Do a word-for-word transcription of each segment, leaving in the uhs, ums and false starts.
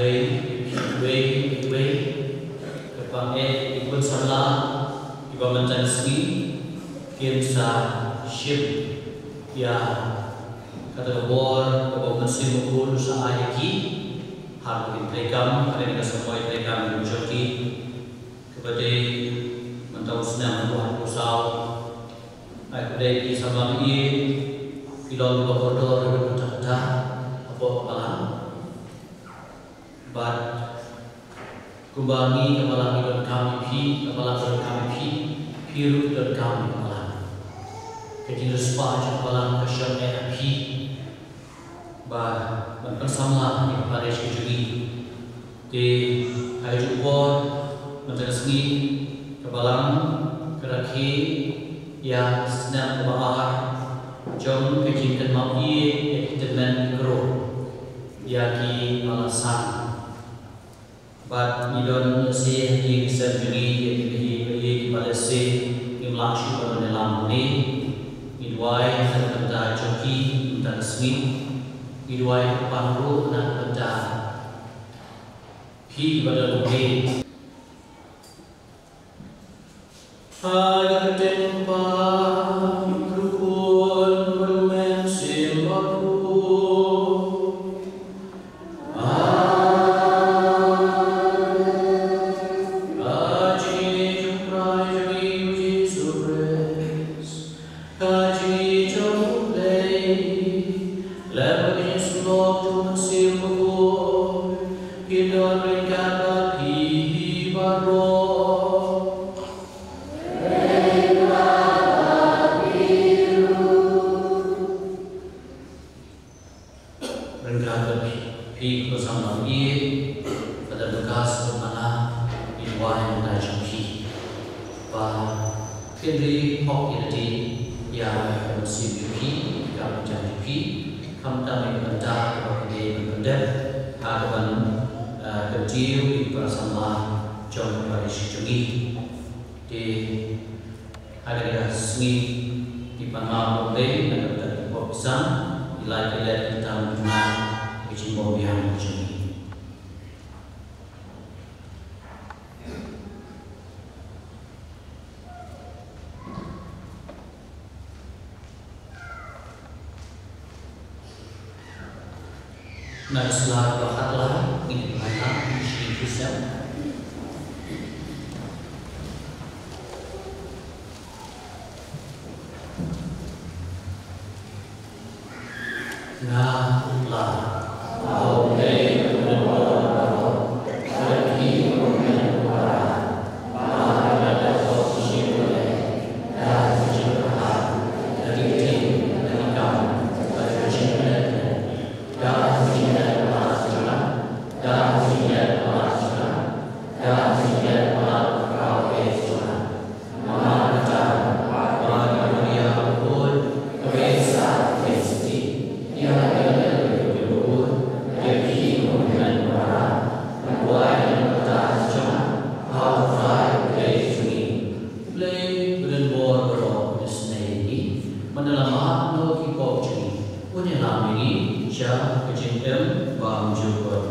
Wei, wei, wei, kyrpang eh, ki khun samla, kiba mynta ka sngi kin sa shim ïa kata ka bor kaba U Mynsiem Bakhuid u sa ai ïa ki, ha kaba kin treikam ha kane ka samoi treikam jong ki. Kaba dei mynta u snem haduh arphew saw. Ai khublei ïa ki samla ba ïeit, phi long kiba kordor haduh katta katta hapoh ka balang. Bad kumba ngi ka balang ngi donkam ïa phi, ka balang ka donkam ïa phi, phi ruh phi donkam ïa ka balang. Ka jingriewspah jong ka balang ka shong eh ha phi. Ba ban pynsamla ïa ka parish ka jong ngi. Te ha kajuh ka por mynta ka sngi ka balang ka rakhe ïa ka snem kaba ar jong ka jingkynmaw ïa ki tymmen ki kro ïa kiba la san. Bad ngi don lehse ha ki seng jong ngi ïa ki, ïa ki, ïa kiba lehse ngim lah shuh ban ïalam hangne. Ngi duwai na ka bynta jong ki mynta ka sngi. Ngi duwai kyrpang ruh na ka bynta phi kiba don hangne. Ha ka kyrteng U Kpa, U Khun bad U Mynsiem Bakhuid. Amen. Ka jingïeit jong U Trai jong ngi U Jisu Khrist, ka jingïeit jong U Blei, lem bad ka jingsngewlem jong U Mynsiem Bakhuid, kin don ryngkat bad phi baroh. Ryngkat bad phi, phi ki samla ïeit, Father Lucas Umana, ngi duwai na ka bynta jong phi. Ba phin ri hok ïa lade ïa ka mynsiem jong phi, ïa ka mynsiem jong phi, khamtam ïa ka bynta kaba phi dei ban pyndep ha kaban, eh, kyntiew ïa ki para samla jong ka parish jong ngi. Te ha kane ka sngi ngi pan map ïa U Blei na ka bynta ki pop ki san, ki lait ki let, ki tam ki tnat, ki jingbym biang jong ngi. Na ka sla ba khatlar, ngin ïa pynlait lang, ngin ïa shim ki sem. Nga la. Blei, Blei bor baroh, u isynei ïa ngi ban da la mad noh ki pop jong ngi. Un ïalam ïa ngi sha ka jingim bymjukut.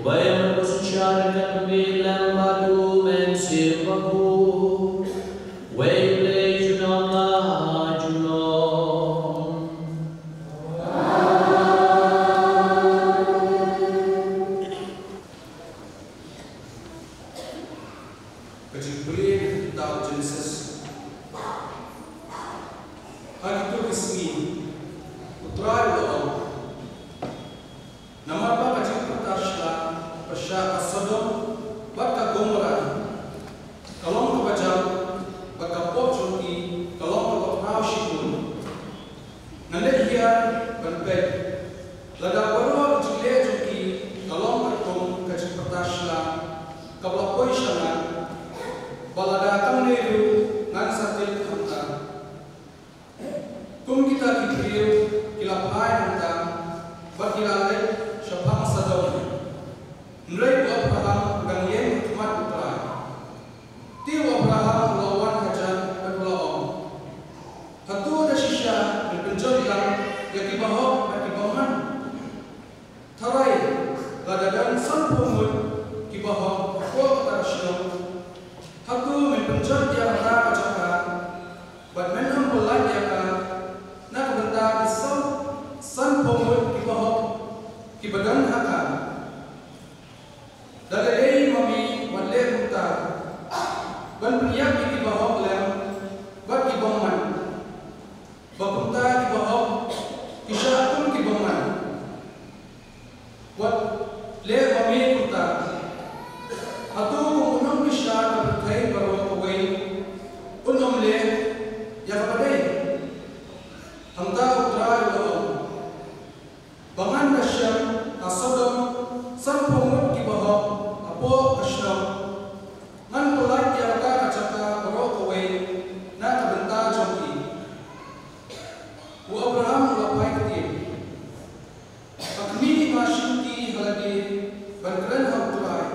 Ba ïa mynba synshar ryngkat bad me lem bad u Mynsiem Bakhuid, uwei U Blei junom la junom. Ka jingpule na ka kitab Genesis. Ha kito ki sngi U Trai u la ong, namar ba ka jingpyrta sla pyrshah ka Sodom bad ka Gomorrah ka long kaba jam, bad ka pop jong ki ka long kaba khraw shibun, ngan leit hiar ban peit lada baroh ka jingleh jong ki ka long katkum ka jingpyrta sla kaba la poi sha nga, bad lada kam dei ruh, ngan sa tip hangta. Kum kita ki briew ki la phai hangta bad ki la leit shaphang Sodom, hynrei u Abraham u dang ïeng ha khmat U Trai. Te u Abraham u la wan hajan bad u la ong, hato da shisha men pynjot lang ïa ki bahok bad ki bymman? Tharai lada don sanphew ngut ki bahok hapoh kata ka shnong, hato men pynjot ïa kata ka jaka bad men ym pyllait ïa ka na ka bynta ki saw sanphew ngut ki bahok kiba don ha ka? Da lei lei ma me wat leh kumta, ban pynïap ïa ki bahok lem bad ki bymman, ba kumta ki bahok ki shah kum ki bymman. Wat leh ma me kumta. Hato kum u nongpynïap ka pyrthei baroh kawei un ym leh ïa kaba dei? Hangta U Trai u la ong, ba ngan da shem ha Sodom sanphew ngut ki bahok hapoh ka shnong, ngan pyllait ïa kata ka jaka baroh kawei na ka bynta jong ki. U Abraham u la phai ktien, ha khmih, nga shimti ha lade ban kren ha U Trai,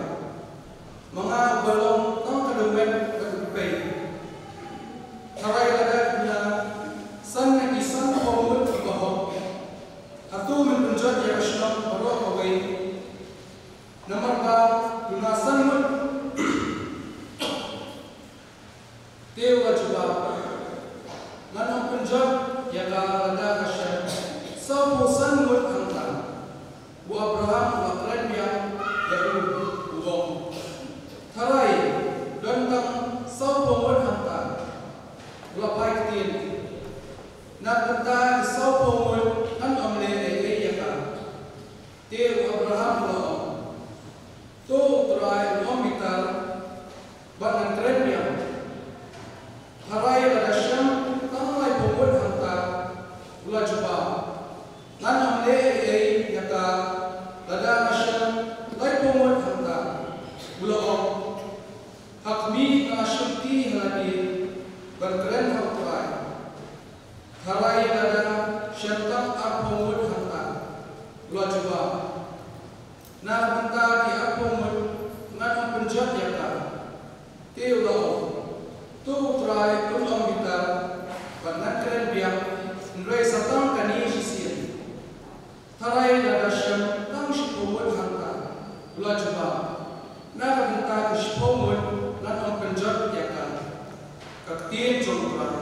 ma nga uba long tang ka dewmet bad u kpei. Tharai lada ki duna san na ki sanphew ngut ki bahok, hato men pynjot ïa ka shnong baroh kawei? Namar ba duna san ngut. Te u la jubab, ngan ym pynjot ïa ka lada ka shem sawphew san ngut hangta. U Abraham u la kren biang ïa u, u ong, tharai don tang sawphew ngut hangta. U la phai ktien, na ka bynta ki sawphew ngut ngan ym leh ei ei ïa ka. Te u Abraham u la ong, to U Trai un ym bitar, bad ngan kren biang. Tharai lada shem tang laiphew ngut hangta. U la jubab, ngan ym leh ei ei ïa ka lada nga shem laiphew ngut hangta. U la ong, ha khmih, nga shimti ha lade ban kren ha U Trai, tharai lada shem tang arphew ngut hangta. U la jubab, na ka bynta ki arphew ngut ngan ym pynjot ïa ka. Te u la ong, to U Trai un ym bitar, bad ngan kren biang, hynrei sa tang kane shisien. Tharai lada shem tang shiphew ngut hangta. U la jubab, na ka bynta ki shiphew ngut ngan ym pynjot ïa ka. Ka ktien jong U Trai.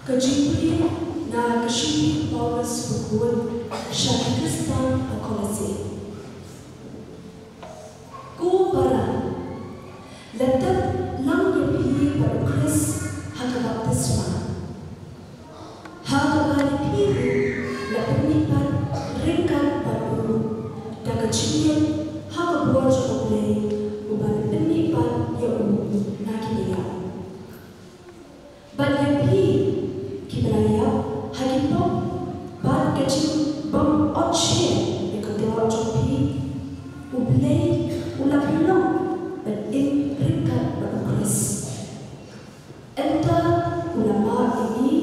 Ka jingpule na ka shithi u Paulus bakhuid sha ki Khristan ha Kolosse. Ko para, la tep lang ïa phi bad u Khrist ha ka baptisma, ha kaba ïa phi ruh la pynmihpat ryngkat bad u da ka jingïap ha ka bor jong U Blei, uba la pynmihpat ïa u na ki baïap. Bad ïa phi kiba la ïap ha ki pop bad ka jingbym ot sher ïa ka doh jong phi, U Blei u la pynlong ban im ryngkat bad u Khrist. Ynda u la map ïa ngi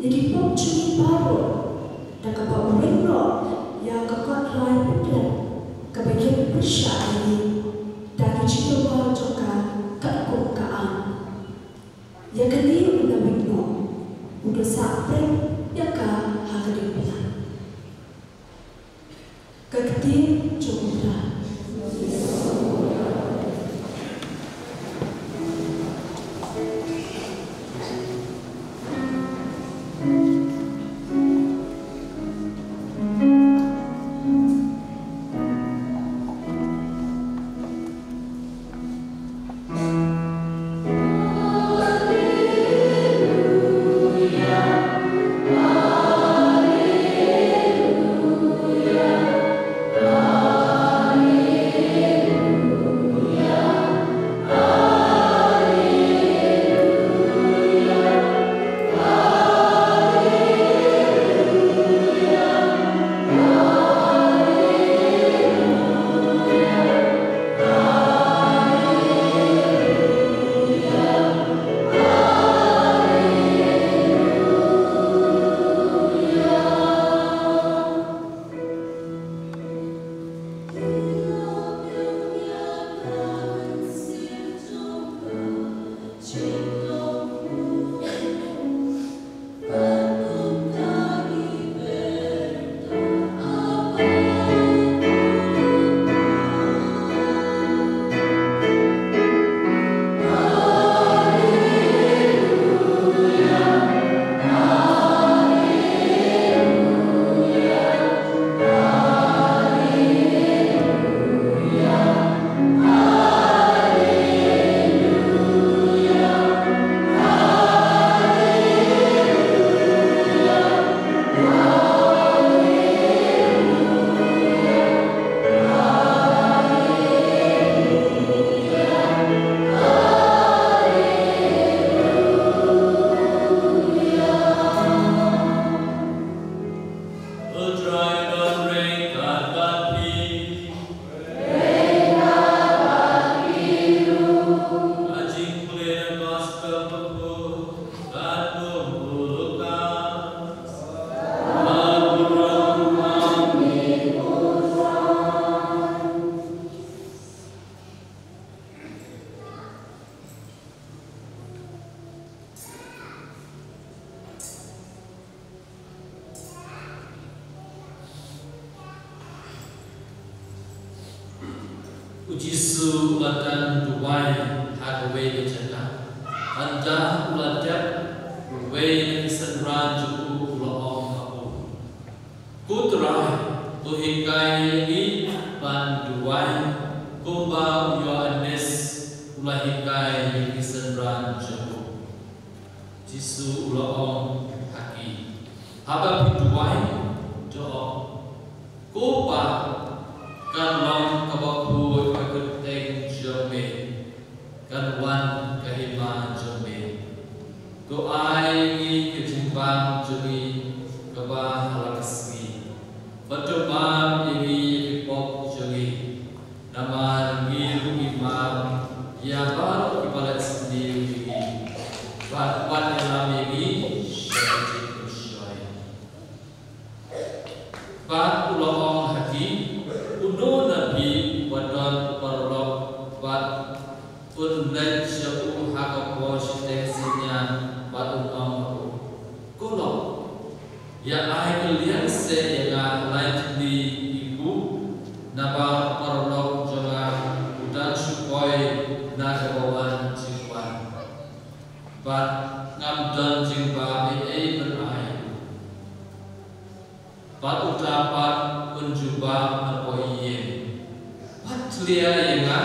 ïa ki pop jong ngi baroh, da kaba u ring noh ïa ka kot rai pyndep kaba ïeng pyrshah ïa ngi da ki jingdawa jong ka katkum ka aiñ. Ïa kane u la weng noh, u da sah prep ïa ka ha ka diengphna. Ka ktien jong U Trai. U Jisu u la don duwai ha kawei ka jaka. Ynda u la dep, uwei na ki synran jong u u la ong ha u, Ko Trai, to hikai ïa ngi ban duwai, kumba u Ïoannis u la hikai ïa ki synran jong u. Jisu u la ong ha ki, Haba phi duwai, to ong, Ko Pa, kan long kaba khuid ka kyrteng jong me, kan wan ka hima jong me. To ai ïa ngi ka jingbam jong ngi kaba ha la ka sngi. Bad to map ïa ngi ïa ki pop jong ngi, namar ngi ruh ngi map ïa baroh kiba leh sniew ïa ngi. Bad wat ïalam ïa ngi sha ka jingpynshoi. Bad u la ong ha ki, Uno na phi uba don u paralok bad un leit sha u ha ka por shiteng synñiang bad un ong ha u, Ko lok, ïa ai ka liang seh ïa nga lai tylli ki buh, naba u paralok jong nga u dang shu poi na kaba wan jingwan. Bad ngam don jingbam ei ei Bad uta pat un jubab hapoh ïing, wat khlieh ïa nga,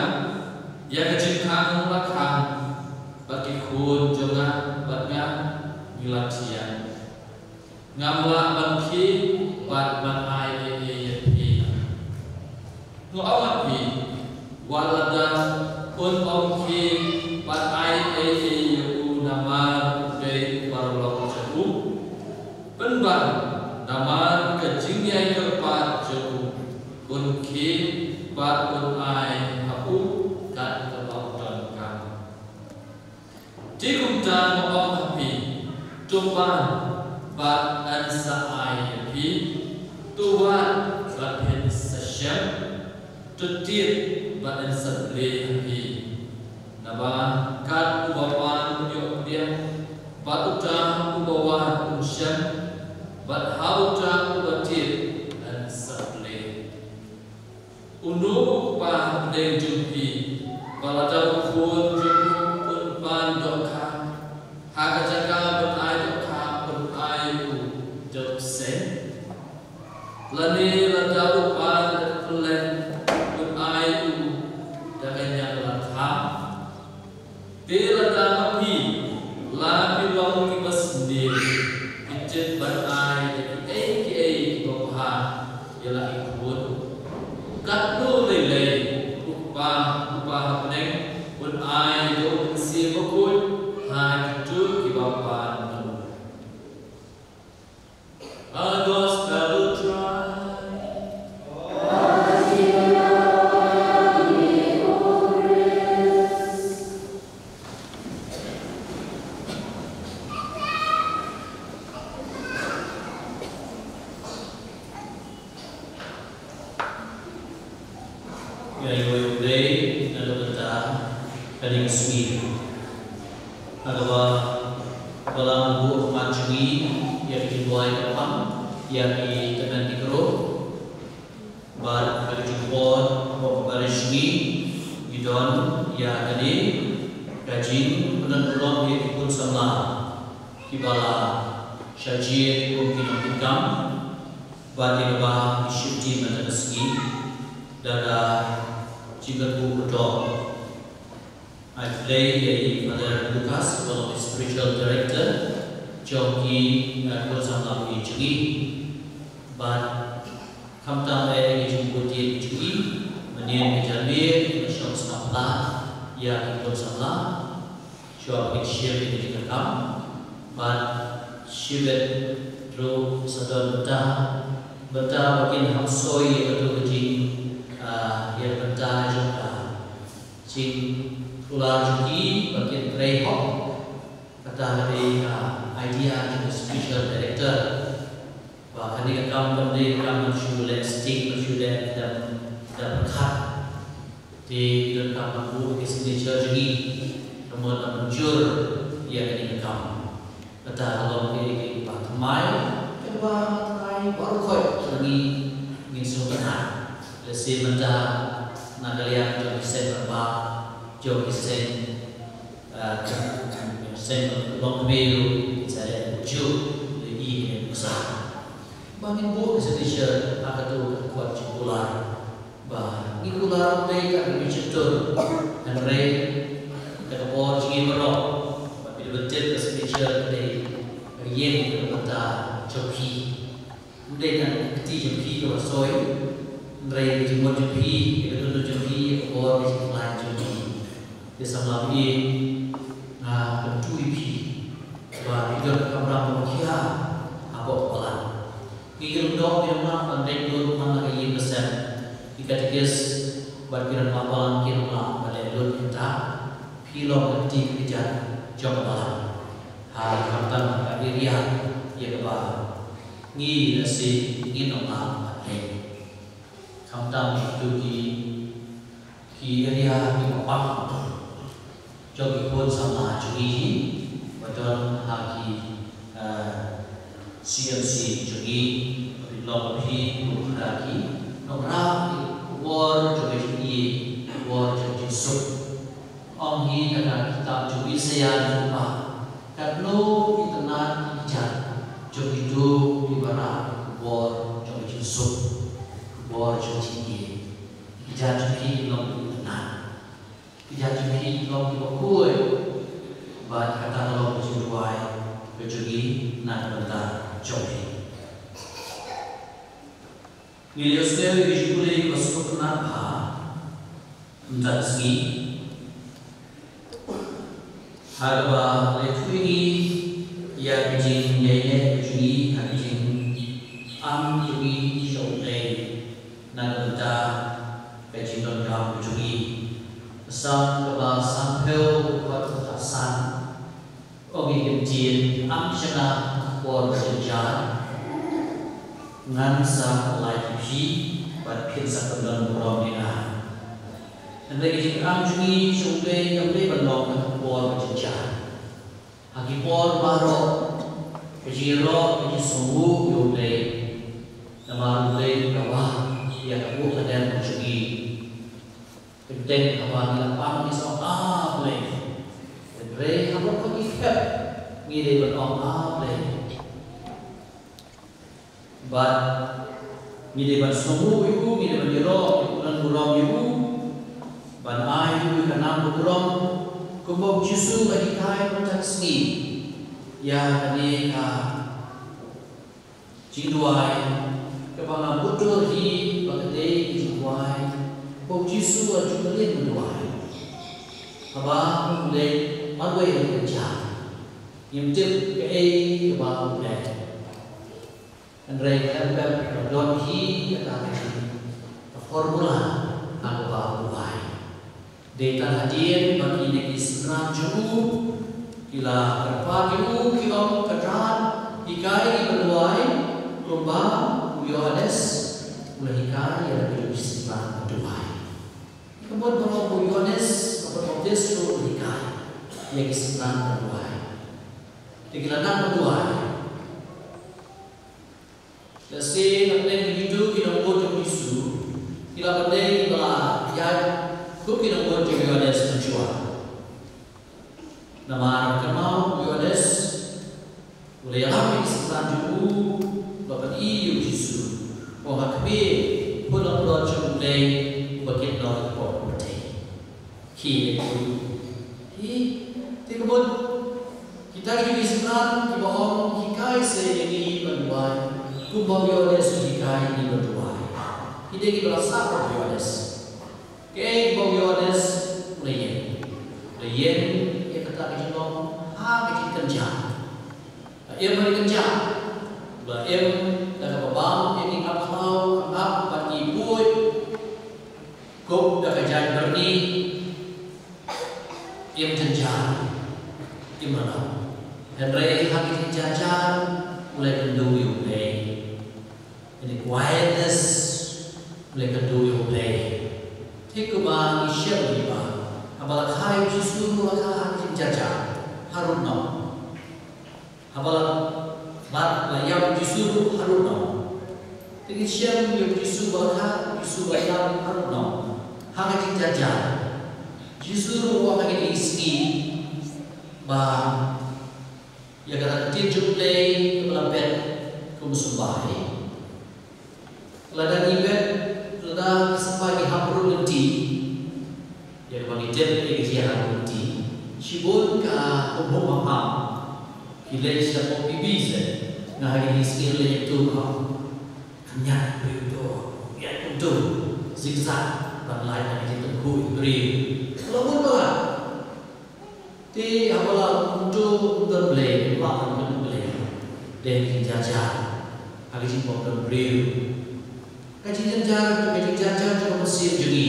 ïa ka jingkhang la khang, bad ki khun jong nga bad nga ngi la thiah. Ngam lah ban khie bad ban ai ei ei ïa phi. Nga ong ha phi, wat lada un ym khie bad ai ei ei ïa u namar u dei u paralok jong u, pynban namar ka jingïaikyrpad jong u, un khie bad un ai ha u kat kaba u donkam. Te kumta nga ong ha phi, to pan bad yn sa ai ïa phi, to wad bad phin sa shem, to tied bad yn sa plie ha phi. Naba kat uba pan un ïoh pdiang, bad uta uba wad un shem, bad ha uta uba tied yn sa plie. Uno u kpa hapdeng jong phi, ba lada u khun jong u un pan dohkha, ha ka jaka ban ai dohkha un ai u da u bseiñ? Lane lada u pan da ka pylleng un ai u da ka ñianglatha? Te lada ma phi, la phi long kiba sniew, phi tip ban ai da kiei kiei kiba bha ïa la ki khun, katno lei lei u kpa, u kpa hapdeng un ai da u mynsiem bakhuid ha kito kiba pan noh. A gospel try. Ïa, ïa, ïa, ïa, na ka bynta kane ka sngi. Ha kaba balang buh khmat jong ngi ïa ki jingduwai kyrpang ïa ki tymmen ki kro. Bad ha ka jingpor ba ka parish jong ngi, ngi don ïa kane ka jingpynlong ïa ki khun samla kiba la shah jied kum ki nongkitkam. Bad ïa kaba ngi shim ïa kane ka sngi da ka jingkyrkhu kyrdoh. Ai khublei ïa i Father Lucas, ba long i spiritual director jong ki, eh, khun samla jong ngi. Bad khamtam eh ïa ki jingpynbeit jong ngi, mynnin ka janmiet, ka shong sngap lad ïa ki khun samla. Shuwa ba kin shim ïa ka jingkyrkhu, bad shibit ruh sa don bynta, bynta ba kin hap soi ïa kato ka jing, ah, ïa ka bynta jong ka jingkular jong ki ba kin trei hok. Kata ka dei ka idea jong ka spiritual director. Ba kane ka kam kam dei ka kam ban shu leh stick, ban shu leh da, da pyrkhat. Te ki donkam ban buh ki signature jong ngi. Ka mut ban mynjur ïa kane ka kam. Kata ka long kaei kaei kaba thymmai, kaba thymmai baroh khoit jong ngi ngin sngewtynnat. Lehse mynta na ka liang jong ki seng rangbah, jong ki seng, ah, jong ki seng longkmie ruh kin sa leh kumjuh, leh ïa kine ki nuksa. Ba ngin buh ka signature ha kato ka dkhot jingkular. Ba ngi kular ym dei tang ka jingsheptieng, hynrei da ka bor jong ngi baroh. Ba phi dei ban tip ka signature ka dei ka ïing ka bynta jong phi. Ym dei tang ka kti jong phi kaba soi, hynrei ka jingmut jong phi, ka kynduh jong phi, ka bor ka jingkhlaiñ jong phi. Te samla ba ïeit, nga kyntu ïa phi ba phi don ka kamram kaba khia hapoh ka balang. Ngi ki lyngdoh ngi ym lah ban dei dur man la ka ïing ka sem. Ki katekis bad ki rangbah balang kim lah ban leh lut kumta. Phi long ka kti ka kjat jong ka balang. Ha khamtam ka area ïa kaba ngi lehse ngin ym lah ban leh. Khamtam kito ki, ki area kiba pang jong ki khun samla jong ngi hi ba don ha ki, eh, C M C jong ngi, ba phi long ba phi kum da ki nongrah ïa ka bor jong ka jingïeit, ka bor jong ka jingsuk. Ong hi na ka kitab jong u Isaïah, ngi ong ba katno itynnad i kjat jong kito kiba rah ïa ka bor ha jong phi ki long kiba khuid, bad kata ka long ka jingduwai ka jong ngi na ka bynta jong phi. Ngi la ïohsngew ïa ka jingpule kaba sngewtynnat bha mynta ka sngi, ha kaba la ïathuh ïa ngi ïa ka jingïaineh ka jong ngi ha ka jingim jong ngi sha U Blei na ka bynta ka jingdonkam ka jong ngi. Ka Salm kaba sanphew, ka dkhot kaba khatsan. Ong ïa ka ktien, ym shynna ha ka por ka jynjar, ngan sa lait ïa phi, bad phin sa pynlong burom ïa nga. Hynrei ka jingim jong ngi sha U Blei kam dei ban long ha ka por ka jynjar. Ha ki por baroh, ka jingïaroh, ka jingsngewnguh ïa U Blei. Namar U Blei u dawa ïa ka buh ka dem ka jong ngi. Teng teng haba ngi la pan ngi sa ong, "A Blei." Hynrei haba ngi khep ngi dei ban ong, "A Blei." Bad ngi dei ban sngewnguh ïa u, ngi dei ban ïaroh, ngi dei ban burom ïa u, ban ai ïa u ka nam ka burom. Kumba U Jisu u la hikai mynta ka sngi ïa kane ka jingduwai kaba nga mutdur hi ba ka dei ka jingduwai ba U Jisu u la ju kylliang ban duwai. Haba u leit marwei ha ka jaka, ngim tip kaei kaba u leh. Hynrei khlem pep la don hi kata ka jing, ka formula ha kaba u duwai. Dei tang hadien ba kine ki synran jong u ki la kyrpad ïa u, ki ong, "Kynrad, hikai ngi ban duwai kumba u Ïoannis u la hikai ïa la ki synran ban duwai." Ka mut ba u Ïoannis, ka mut ba u Ïoannis ruh u la hikai ïa ki synran ban duwai. Te ki la nang ban duwai. Lehse na pdeng kito ki nongbud jong u Jisu ki la pdeng ba la ïaid kum ki nongbud jong u Ïoannis mynshuwa. Namar kynmaw u Ïoannis u la ïalam ïa ki synran jong u ba pyn-i ïa u Jisu, u ong, "Ha khmih, Khun langbrot jong U Blei uba kit noh na ka por kaba dei." Ki leh kumne. Hi, te ka mut kita ki jong ki synran kiba ong, "Hikai sa ïa ngi ban duwai kumba u Ïoannis u hikai ïa ngi ban duwai." Ki dei kiba la sah bad u Ïoannis. Kaei kaba u Ïoannis u la ïeng? U la ïeng ïa kata ka jinglong ha ka jingkynjah. La im ha ka jingkynjah. La im da kaba bam ïa ki ngap khlaw, ngap bad ki buit. Kup da ka jaitbyrni, im jynjar, im ranok. Hynrei ha ka jingjarjar u la ïakynduh ïa U Blei. In the quietness u la ïakynduh ïa U Blei. Te kumba ngi shem hi ba haba la kha ïa u Jisu ruh la kha ha ka jingjarjar, harud noh. Haba la, ba la ïap u Jisu ruh harud noh. Te ngi shem ïa u Jisu ba la kha, u Jisu ba la ïap harud noh. Ha ka jingjarjar. Jisu ruh u ong ha kine ki sngi ba ïa kata ka ktien jong U Blei kaba la bet kum u symbai. Lada ngi bet, lada ki symbai ki hap rung lynti, ïa kaba ngi tip ïa ka jingïahap rung lynti, shibun ka humhum hamham ki leit sha pop P B seh. Nga ha kine ki sngi leit ïa uto, ha, khynñiat briew uto, ïa uto, zigzag ban lait na ka jingtyngkhuh ïa ki briew. Ka la bun palat. Te haba la kumto, ym don Blei, ym lah ban don Blei. Dei ka jingjarjar ha ka jingbym don briew. Ka jingjarjar, ka jingjarjar jong ka mynsiem jong ngi.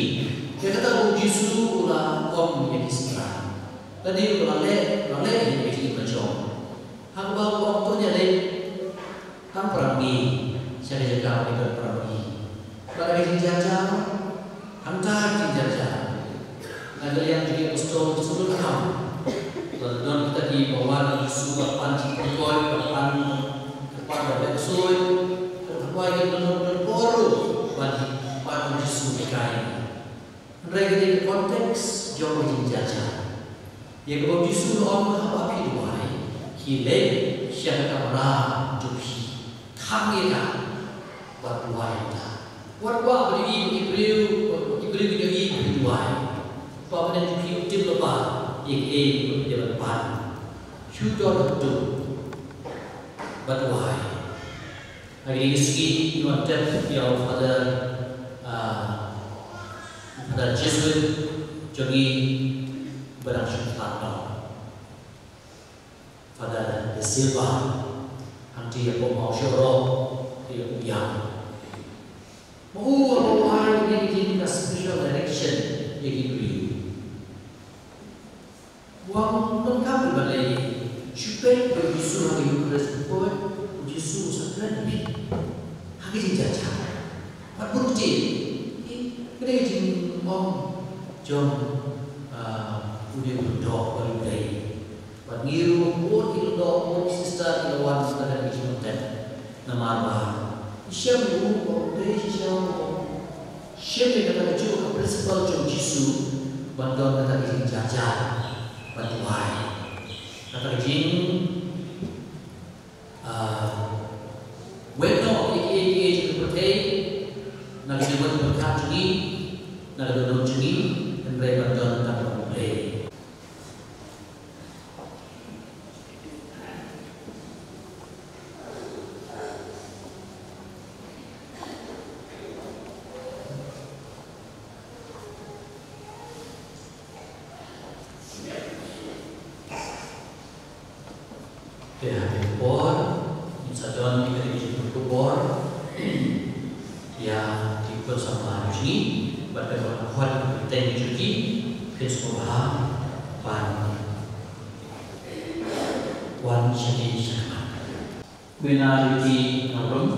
Ïa kata u Jisu u la ong ïa ki synran. Lane u la leh, la leh ïa ka jingim la jong. Ha kaba u ong to ïa leit tang para mihngi sha ka jaka ba ki don para mihngi. Bad ha ka jingjarjar, hangta ka jingjarjar, na ka liang jong ki apostol ki shu lut kham. Lada don kita kiba wan, ki shu wan pan jingkyrkhu, wan pan kyrpad, wan leh ksuid, kyrpad, ki don, don por ruh ban pan, Jisu hikai. Hynrei ka dei ka context jong ka jingjarjar. Ïa kaba u Jisu u ong, haba phi duwai, phi leit sha ka kamra jong phi, khang ïa ka bad duwai ïa uta. Wat kwah ban ïohi ba ki briew, ba ki briew kin ïohi ba phi duwai. Ba pynban phi u tip lypa ïa kiei kiba phi dei ban pan. Shu don haduh ban duwai. Ha kine ki sngi ngi wan tep ïa u Father, ah, Father Jesuit jong ngi ba dang shu khlad noh. Father De Silva, hangtei hapoh Mawshynrut, te u ïam. Ma u, ma u ai ïa kine ki special direction ïa ki briew. Wan nang kam ba lei, shu peit ba u Jisu ha ka Eucharist, peit u Jisu u sa kren ïa phi ha ka jingjia jia. Bad bun ktien, ka dei ka jingong jong, ah, u dei u doh bad u dei. Bad ngi ruh bun ki lyngdoh, bun ki sister ki la wan na kata ka jingmynta. Namar ba ngi shem ïa u ba u dei shisha u shim ïa kata kajuh ka principle jong u Jisu ban don kata ka jingjia jia ban duwai. Kata ka jing, ah, weng noh ïa kiei kiei jong ka pyrthei na ka jingmut pyrkhat jong ngi, na ka dohnud jong ngi, hynrei ban don tang ba U Blei. Te ha kane ka por ngin sa don ïa kane ka jingkyrkhu bor ïa ki khun samla jong ngi bad ka don ka khot ka teng jong ki, phin sngewbha ban wan sha ki sha khmat. Kwina Riti Nongrum,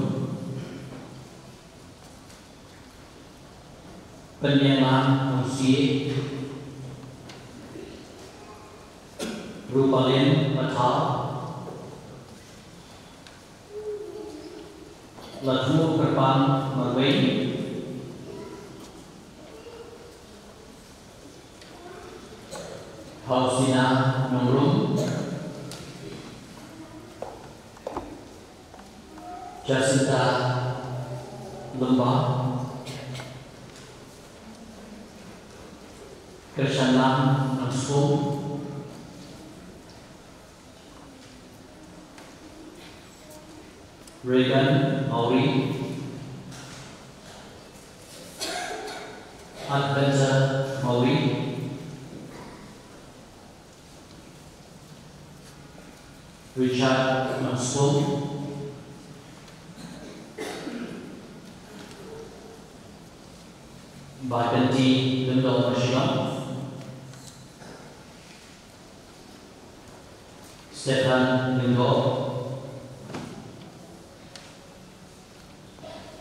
Pynïalang Nongsiej, Rupalin Pathar, Lathuh Kyrpang Marwei, Hausina Nongrum, Jacinta Lyngba, Kyrshanlang Nongskun, Reagan Mawrie, Adventure Mawrie, Richard Nongskun, Baikynti Lyngdoh Mashillong, Stephen Lyngdoh,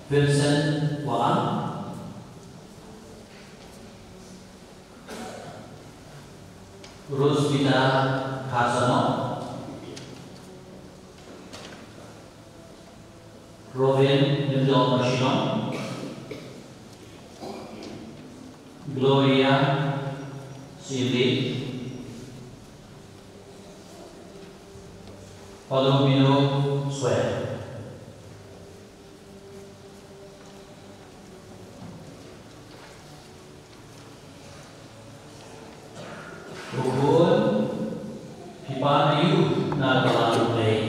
Vincent Wahlang, Rosvita Kharsanok, Robin Lyngdoh Mashillong, Gloria Sili, Palomino Swe. Ko khun, phi pan aïu na ka balang U Blei?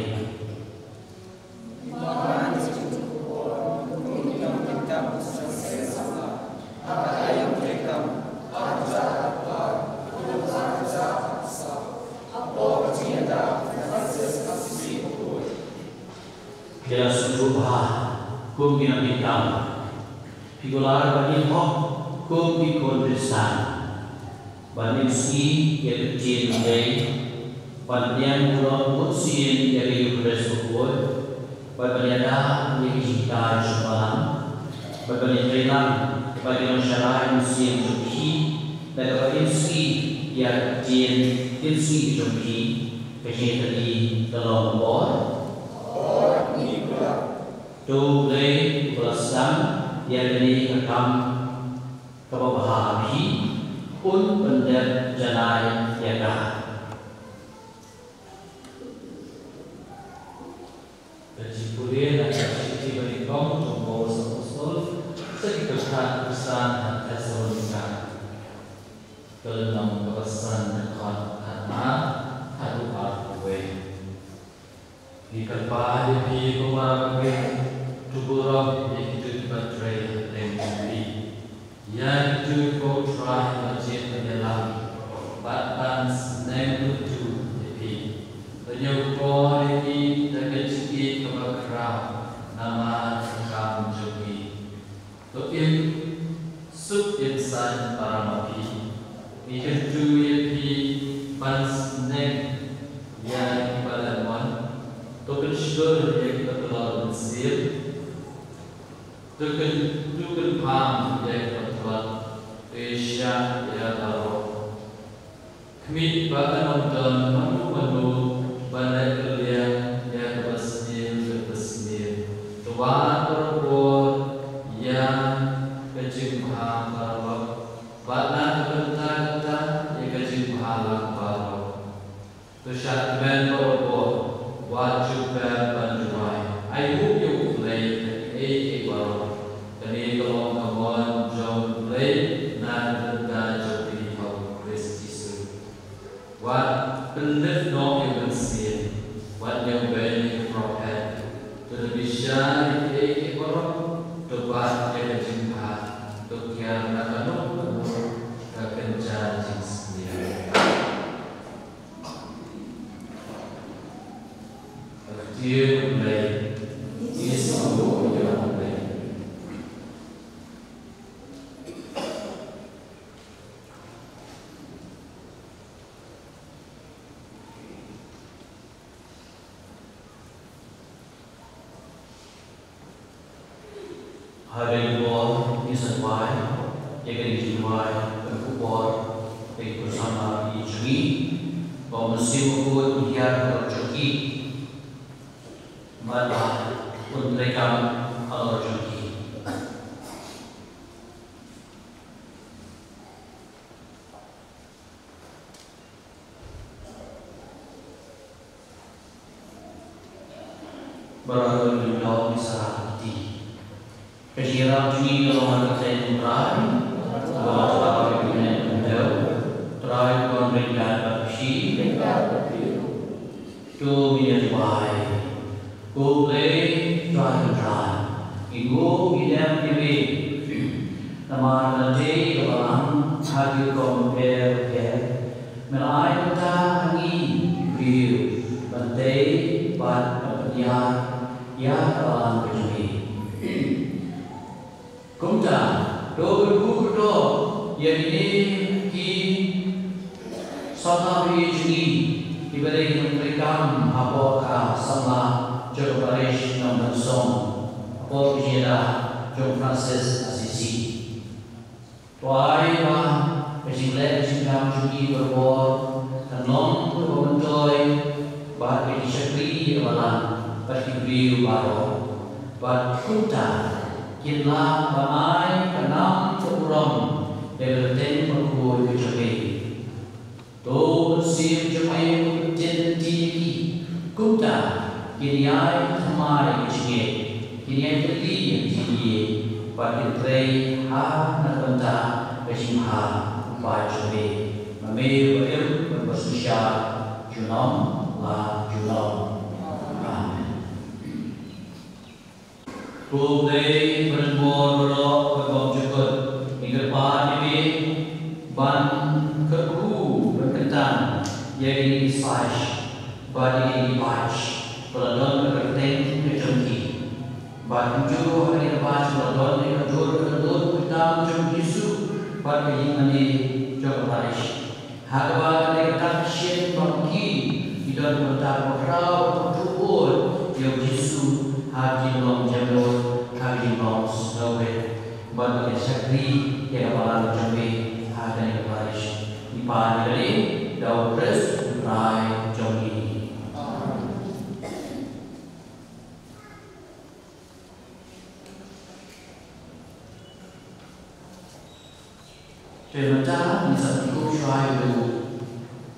Ki la sngewthuh bha kum ki nongkitkam. Phi kular ban ïeng hok kum ki khun Khristan, ban ïohsngew ïa ka ktien U Blei, ban pdiang u lok bunsien ïa ka Eukharist bakhuid, bad ban ïada ïa ka jinghikai jong ka balang, bad ban ïatreilang bad ki nongsharai mynsiem jong phi da kaba ïohsngew ïa ka ktien ïohsngew jong phi. Ka jingïatreilang ka long ka bor. To U Blei uba la sdang ïa kane ka kam kaba bha ha phi un pyndep janai ïa ka. Ka jingpule na ka shithi banyngkong jong u Paulus Apostol sha ki pyrkhat Khristan ha Thessalonika. San dkhot khatphra haduh arphew wei. Ngi kyrpad ïa phi ko Maria, to burom ïa kito kiba trei hapdeng jong phi. Ïa kito kiba U Trai u la jied ban ïalam bad ban sneng kyrkhu ïa phi. To ñiew kor ïa ki da ka jingïeit kaba khraw namar ka kam jong ki. To im suk im saiñ para ma phi. Ngi kyntu ïa phi ban sneng ïa kiba leh mon. To pynshlur ïa kiba tlot mynsiem. To kyn, to kynpham ïa kiba tlot. To ïashah ïa baroh. Khmih ba kan ym don mano mano ban leh kylliang ïa kaba sniew da kaba sniew. To wad barabor ïa ka jingbha baroh, bad na ka bynta kata ïa ka jingbha lang baroh. To shad kmen barabor, wat ju pep ban duwai. Ai ruh ïa U Blei ha kiei kiei baroh. Kane ka long ka mon jong U Blei na ka bynta jong phi ha U Khrist Jisu. Wat pynlip noh ïa u Mynsiem, wat ñiewbeiñ ïa ki prophet. To da bishar ïa kiei kiei baroh, to bat ïa ka jingbha, to kiar na kano kano ka kynja jingsniew. Ka ktien U Blei. Ngi sngewbha ïa U Blei. Ha kane ka por ngin sa duwai ïa kane ka jingduwai kaba khubor, kaba khubor samla ïa jong ngi, ba U Mynsiem Bakhuid un hiar halor jong ki, bad ba un treikam halor jong ki. Baroh ngi ïoh ïa ka sara kti. Ka jingïarap jong ngi ka long ha ka kyrteng U Trai, uba la khlaw ïa ka kmie nyngkong. Trai u don ryngkat bad phi. To ngin ïa duwai. Ko Blei Trai Kynrad, ngi nguh ngi dem ïa me. Namar me la tei ïa ka balang ha ki rukom bapher bapher. Me la ai bynta ha ngi ki briew ban tei bad ban pynïar ïa ka balang ka jong me. Kumta, to kyrkhu kyrdoh ïa kine ki samla ba ïeit jong ngi, kiba dei ki nongtreikam hapoh ka samla jong ka parish Nongmynsong, hapoh ka jingïada jong Francis Assisi. To ai ba ka jingleh ka jingkam jong ngi barabor kan long kaba myntoi bad ka jingshakri ïa ka balang bad ki briew baroh. Bad kumta kin lah ban ai ka nam ka burom ïa ka kyrteng bakhuid ka jong me. To U Mynsiem jong me un pyntieng lynti ïa ki. Kumta kin ïai thymmai ïa ka jingngeit, kin ïai pynlong ïa ka jingïeit, bad kin trei ha na ka bynta ka jingbha u Kpa jong me. Ma me uba im bad uba synshar junom la junom. Amen. Ko Blei ba donbor baroh bad bymjukut, ngi kyrpad ïa me ban kyrkhu ban kyntang ïa kine ki saish bad ïa kine ki batch ba la don ka kyrteng ka jong ki. Bad kumjuh ha kane ka batch ba la don ïa ka dur ka dur ka tam jong U Jisu bad ka ïingmane jong ka parish. Ha kaba kane ka dak shin bad ki, ki don ka bynta kaba khraw ban pynduh bor ïa U Jisu ha ka jinglong jemnud, ha ka jinglong sngewrit, bad ban ïa shakri ïa ka balang jong me ha kane ka parish. Ngi pan ïa kane da U Khrist U Trai jong ngi. Te mynta ngin sa kyntu shuwa ïa u,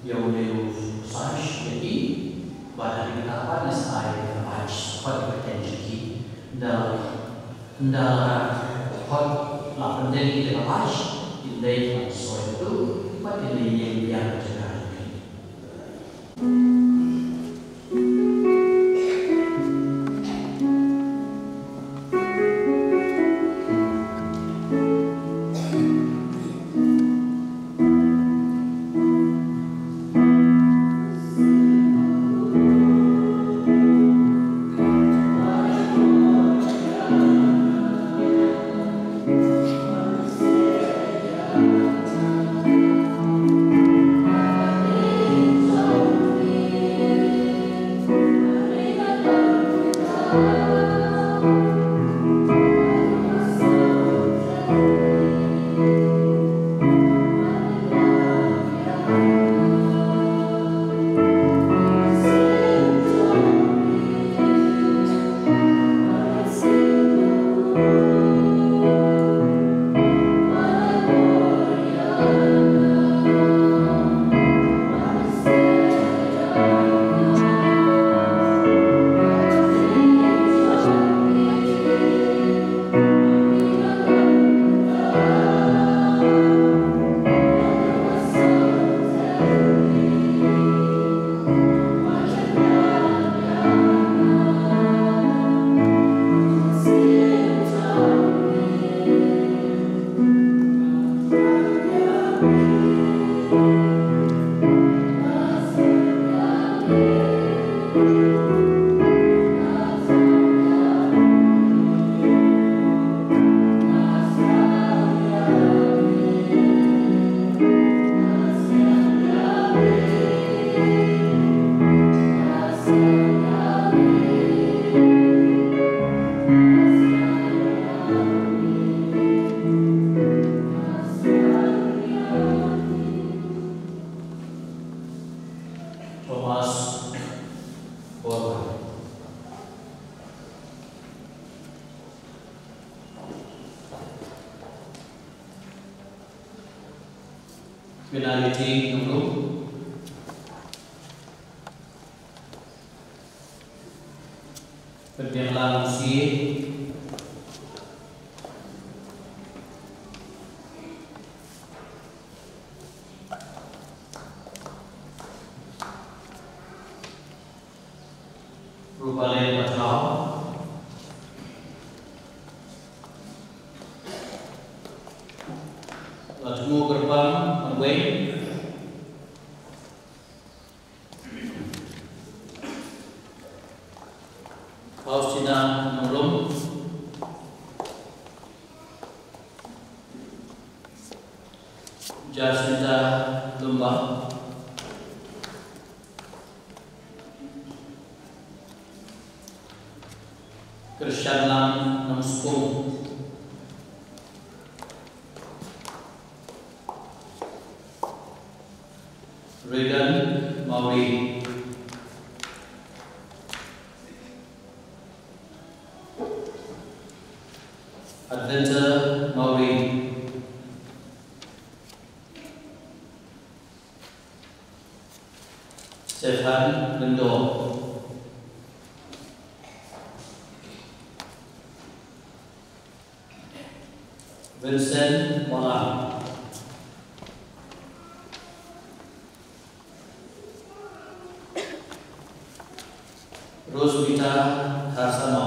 ïa une u saish ïa ki, bad ha kane ka daw pat ngin sa ai ïa ka badge, sa khot ïa ka kyrteng jong ki. Ynda la, ynda la khot, la pyntheng ïa ka badge, kin dei ban soi ïa u, bad kin dei ïa Thomas Borman. Penaliti Nonglum. Pynbiang lang sie. Rupalen Pathaw. La thmu kyrpang, Nongwei. Faustina Nonglum. Jacinta Lumba. Kyrshanlang Nongskung. Regan Mawrie. Adventa Mawrie. Stefan Lyngdoh. Vincent Wahlang. Roswitha Tharsano.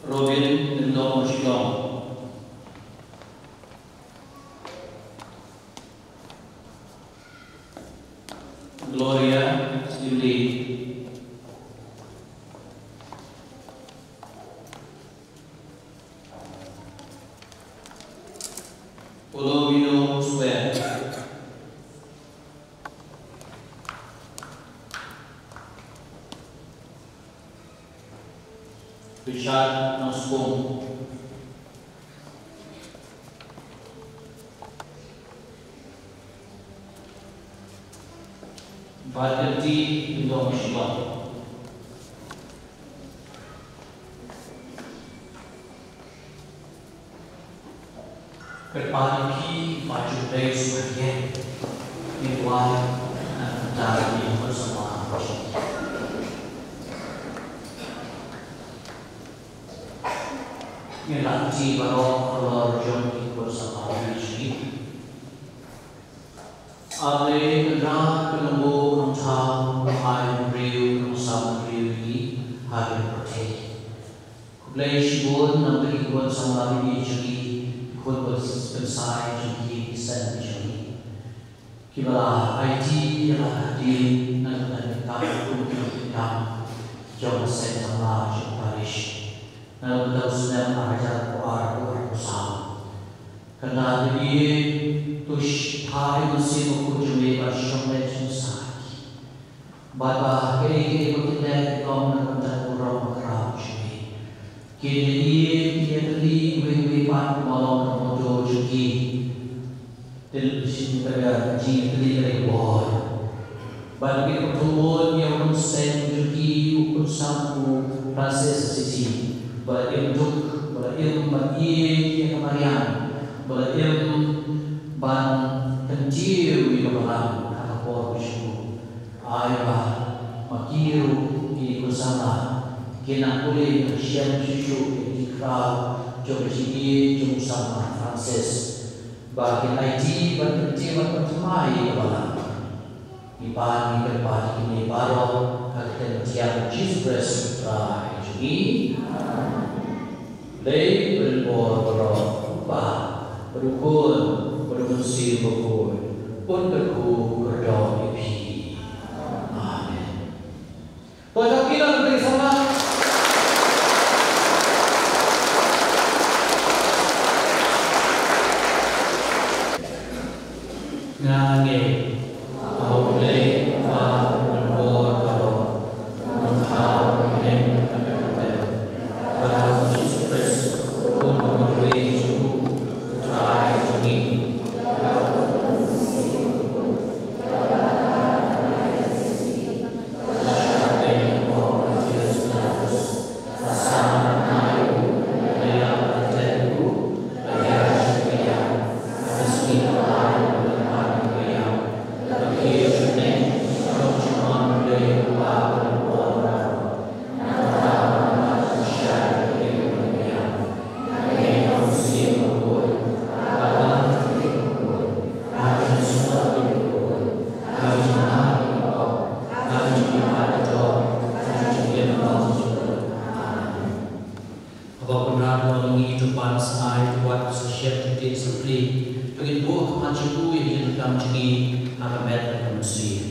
Robin Lyngdoh Shillong. Gloria Suli. Philomeno Swer. Richard Nongskung. Batyrti Lyngdoh Shillong. Kyrpad ïa phi ba U Blei un sngewthuh ïa ngi, duwai na ka bynta ki khun samla. Ngin leit baroh halor jong ki khun samla jong ngi. A Blei Kynrad, U Nongbuh Nongthaw, U Nongai Nongbriew, U Nongsam Nongbriew ïa ngi ha kane ka pyrthei. Khublei shibun namar ki khun samla baby jong ngi, ki khun kynsai jong ngi, ki seng jong ngi. Kiba la aiti ïa la ka ktien na ka bynta ka kam kum ki nongtrei kam jong ka seng samla jong ka parish na ka bynta u snem ar hajar arphew ar, arphew arphew saw. Kynrad ïa ngi, to shah ïa u Mynsiem Bakhuid jong me ban shong leh jingmut ïa ki. Bad ba kaei kaei ba kin leh kin long na ka bynta ka burom ka khraw jong me. Kin ïa, kin ïatylli iwei iwei pat kumba long ka motto jong ki. Te shisien ka dei ka jingïatylli ka dei ka bor. Bad ngin pynthut ïa u nongseng jong ki u khun samla u Francis Assisi, ba la im duk, ba la im ban ïeit ïa ka mariang, ba la im ban kyntiew ïa ka balang ha ka por ka jong u. Ai ba ma kine ruh kine ki khun samla kin nang pule nang shem shuh shuh ïa ki khraw jong ka jingïeit jong u samla Francis, ba kin aiti ban kyntiew ban pynthymmai ïa ka balang. Ngi pan ngi kyrpad ïa kine baroh ha ka kyrteng bathiang U Jisu Khrist U Trai jong ngi. Dei ban bor baroh u Kpa bad u Khun bad u Mynsiem Bakhuid, un kyrkhu kyrdoh ïa phi. Amen. To ïa ki la bri sama. Nga ngeit ha U Blei Kpa uba don bor baroh, uba don ha ka bynta ka pyrthei, bad ha U Jisu Khrist, uba don Ngi to pan sa ai to wat sa shet to tin sa pli. To ngin buh ka pan jong u ïa ka kam jong ngi ha ka met ka mynsiem.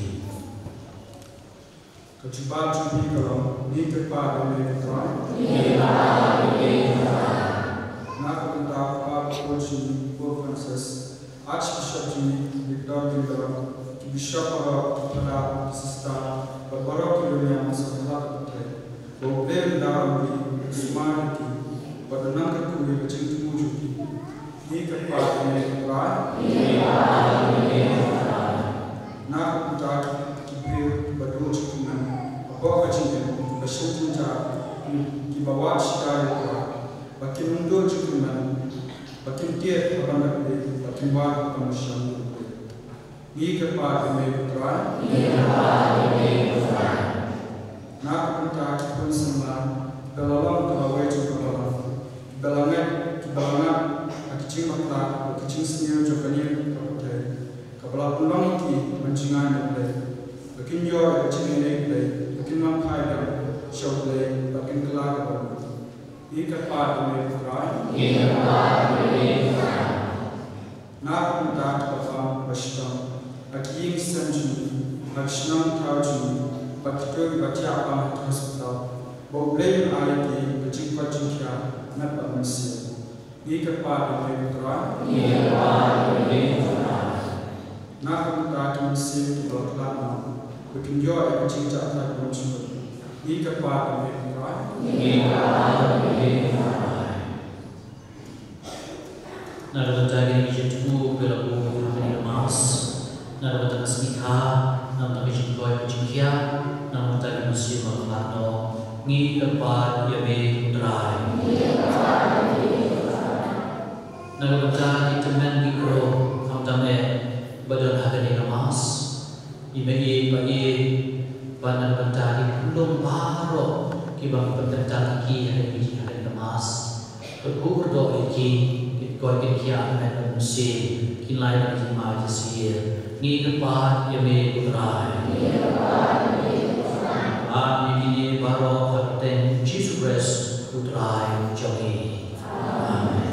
Ka jubab jong ngi ka long, ngi kyrpad ïa me ko Trai. Na ka bynta u Papa jong ngi Pope Francis, Archbishop jong ngi Victor Lindor, ki bishop baroh, ki phadar, ki sister, bad baroh ki riewniam ha satlak ka pyrthei. Ba U Blei un da ruh ki sumar ïa ki bad un nang kyrkhu ïa ka jingthmu jong ki. Ngi kyrpad ïa me ko Trai. Na ka bynta ki briew ba duh jingkyrmen hapoh ka jingim, ba shong jynjar, kiba wad shida ïa U Trai, ba kin ym duh jingkyrmen, ba kin tied ha ban leh beiñ, ba kin wad ha ban shong. Ngi kyrpad ïa me ko Trai. Na ka bynta ki khun samla kiba la long ka lawei jong ka balang, kiba la ngeit, kiba la ngap ha ki jingbakla bad ki jingsniew jong kane ka pyrthei, kaba la pynlong ïa ki ban jngai na U Blei, ba kin ïoh ïa ka jingïeit Blei, ba kin wan phai biang sha U Blei bad kin kylla ka bor. Ngi kyrpad ïa me ko Trai. Na ka bynta kiba pang ba shitom ha ki ïing ki sem jong ngi, ha ki shnong thaw jong ngi, bad kito kiba thiah pang ha ki hospital, ba U Blei un ai ïa ki ka jingkoit jingkhiah met bad mynsiem. Ngi kyrpad ïa me ko Trai. Na ka bynta ki mynsiem kiba la khlad noh, ba kin ïoh ïa ka jingjah thait bymjukut. Ngi kyrpad ïa me ko Trai. Na ka bynta kine ki jingthmu kiba la buh ha kane ka Mass, na ka bynta ka sngi kha, na ka bynta ka jingkoit ka jingkhiah, na ka bynta ki mynsiem ba la khlad noh, ngi kyrpad ïa me ko Trai. Na ka bynta ki tymmen ki briew khamtam eh ba don ha kane ka Mass, i mei i pa i, bad na ka bynta ki khunlung baroh kiba ngi pynbynta ïa ki ha kane ka Mass. Kyrkhu kyrdoh ïa ki, kin koit kin khiah met bad mynsiem, kin lai bad ki jingma jingsier. Ngi kyrpad ïa me ko Trai. Bad ïa kine baroh ha ka kyrteng Jisu Khrist u Trai jong ngi. Amen.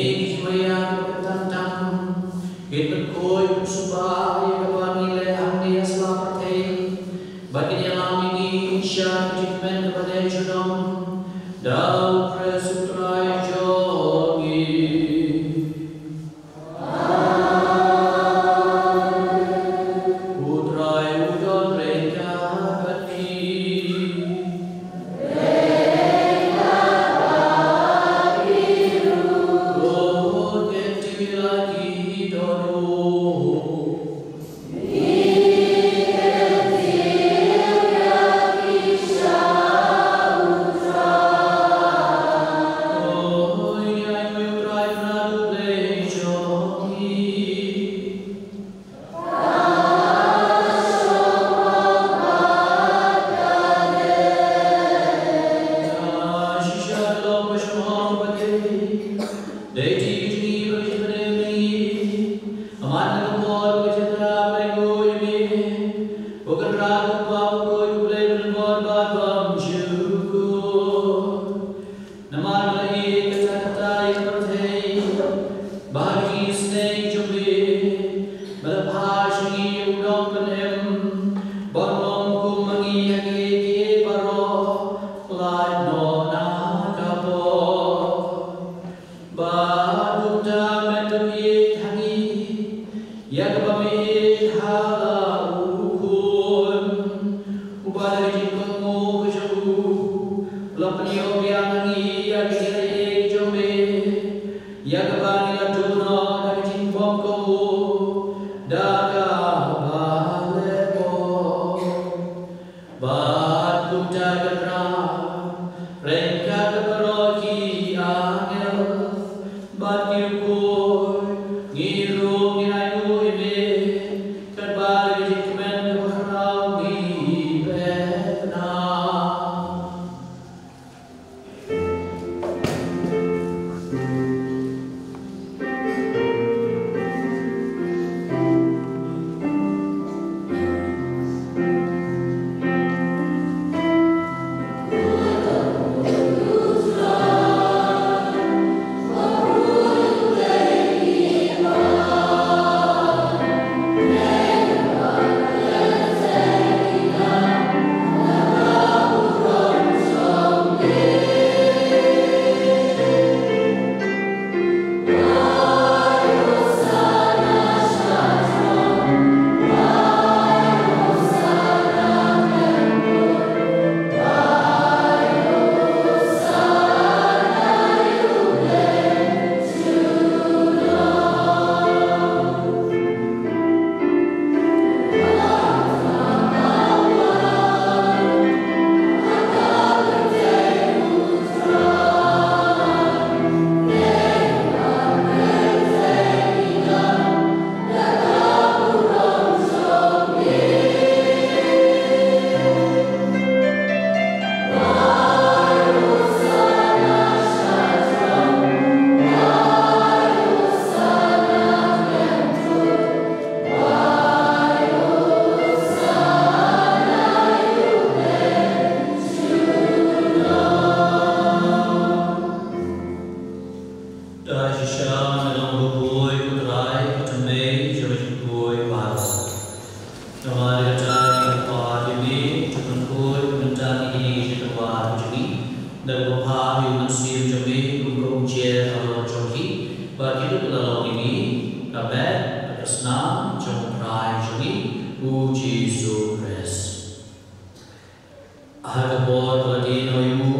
Ïa ki jingmyntoi kiba tang tang, kin pynkhuid pynsuba ïa kaba ngi leh hangne ha sla pyrthei, bad kin ïalam ïa ngi sha ka jingkmen kaba dei junom, da U Khrist U Trai jong ngi. U Trai u don ryngkat bad phi. Ko kin tip ïa la ki dohnud. Ko ïa U Trai Blei jong ngi. Namar ba la ïeit kata kata ïa ka pyrthei, ba ha ka jingisynei jong me, ba la phah sha ngi u nongpynim, ban long kum ma ngi ha kiei kiei baroh, lait noh na ka pop. Bad kumta met to ïeit ha ngi, ïa kaba me ïeit ha la u Khun, uba da ka jingkohnguh ka jong u, u la pynïoh biang ha ngi ïa ka jingaiei ka jong me, ïa kaba ngi la duh noh da ka jingbymkohnguh, da kaba leh pop. Bad kumta kynrad, ryngkat bad baroh ki angel, bad ki rukui, ngi ruh ngin ainguh ïa me, katba da ka jingkmen kaba khraw ngi pep noh. Da shisha ngi long ka poi ko Trai, ka thymmei jong ka jingpoi baroh. Namar kata ngi pynpaw ïa me, to pynpoi mynta ïa kine ki jingtyrwa jong ngi, da kaba phah ïa u Mynsiem jong me kum ka umjer halor jong ki, ba kin ïoh la long ïa ngi ka met bad ka snam jong u Trai jong ngi, u Jisu Khrist. Ha ka por ba la die noh ïa u,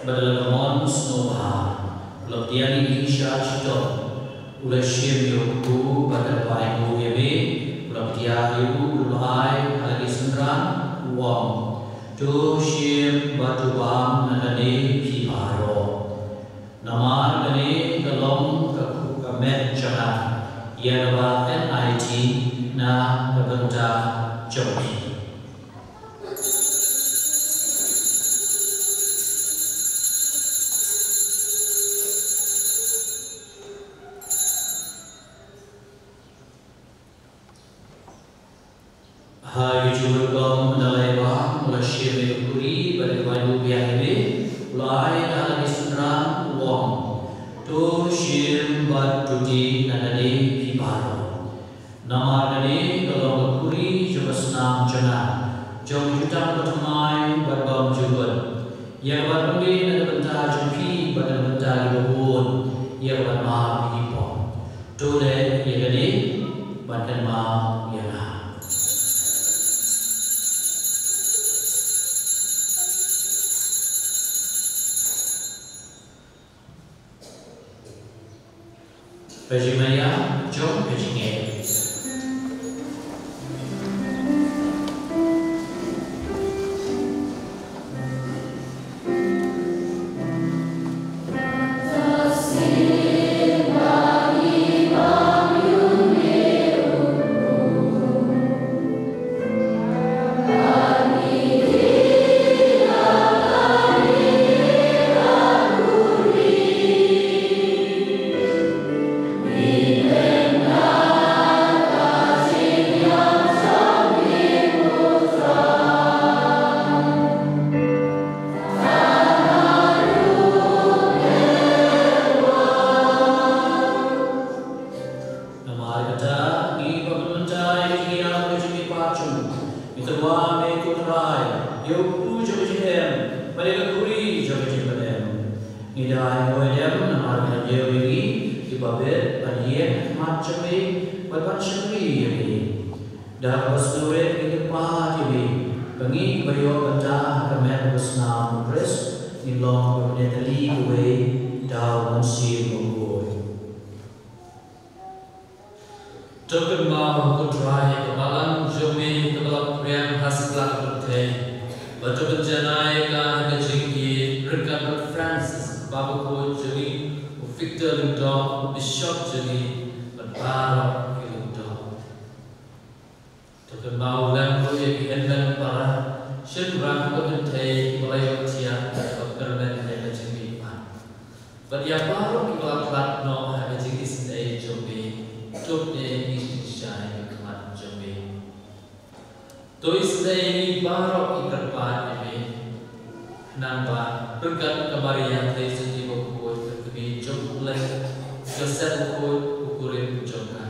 bad da la ka mon sngewbha, u la pdiang ïa u sha shitom, u la shim ïa u kpu, bad da kaba ainguh ïa me, u la pdiang ïa u, u la ai ha la ki synran, u ong: To shim bad to bam na kane phi baroh. Namar kane ka long ka, ka met jong nga, ïa kaba enai ti na ka bynta jong phi. Ha ki jingmut rukom ynda la ïa bam, u la shim ïa ka khuri, bad da kaba ainguh biang ïa me, u la ai ha la ki synran, u Judi na kane phi baroh. Namar kane ka long ka khuri jong ka snam jong nga, jong ka jutang bathymmai bad bymjukut, ïa kaba ngi leh na ka bynta jong phi bad na ka bynta kiba bun, ïa kaba map ïa ki pop. To leh ïa kane ban kynmaw ïa nga. Ka jingmaïa jong ka jingngeit. Namar kata, ngi ba mynta ïa ki ïa ka jingmihpat jong ngi, ngi tyrwa me ko Trai, ïa u kpu jong ka jingim bad ïa ka khuri jong ka jingpynim. Ngi da ai nguh ïa me namar me la ïoh ïa ngi kiba bit ban ïeng ha khmat jong me bad ban shakri ïa me. Da kaba sngewrit ngi kyrpad ïa me ba ngi kiba ïoh bynta ha ka met bad ka snam u Khrist ngin long kiba pynïatylli kawei da u Mynsiem Bakhuid. To kynmaw ko Trai ka balang jong me kaba la phriang ha satlak ka pyrthei, bad to pynjanai ïa ka ha ka jingïeit ryngkat bad Francis Baba Bakhuid jong ngi, u Victor Lyngdoh u Bishop jong ngi, bad baroh ki Lyngdoh. To kynmaw lem ruh ïa ki hynmen para shynrang bad kynthei kiba la ïohthiah bad kyrmen ïa ka jingmihpat, bad ïa baroh kiba la khlad noh ha ka jingisynei jong me, to pynïaid jingshai ha khmat jong me. To isynei ïa ngi baroh, ngi kyrpad ïa me, khnang ba ryngkat ka Maria Theisotti Bakhuid, ka kmie jong u Blei, Joseph Bakhuid u kurim jong ka,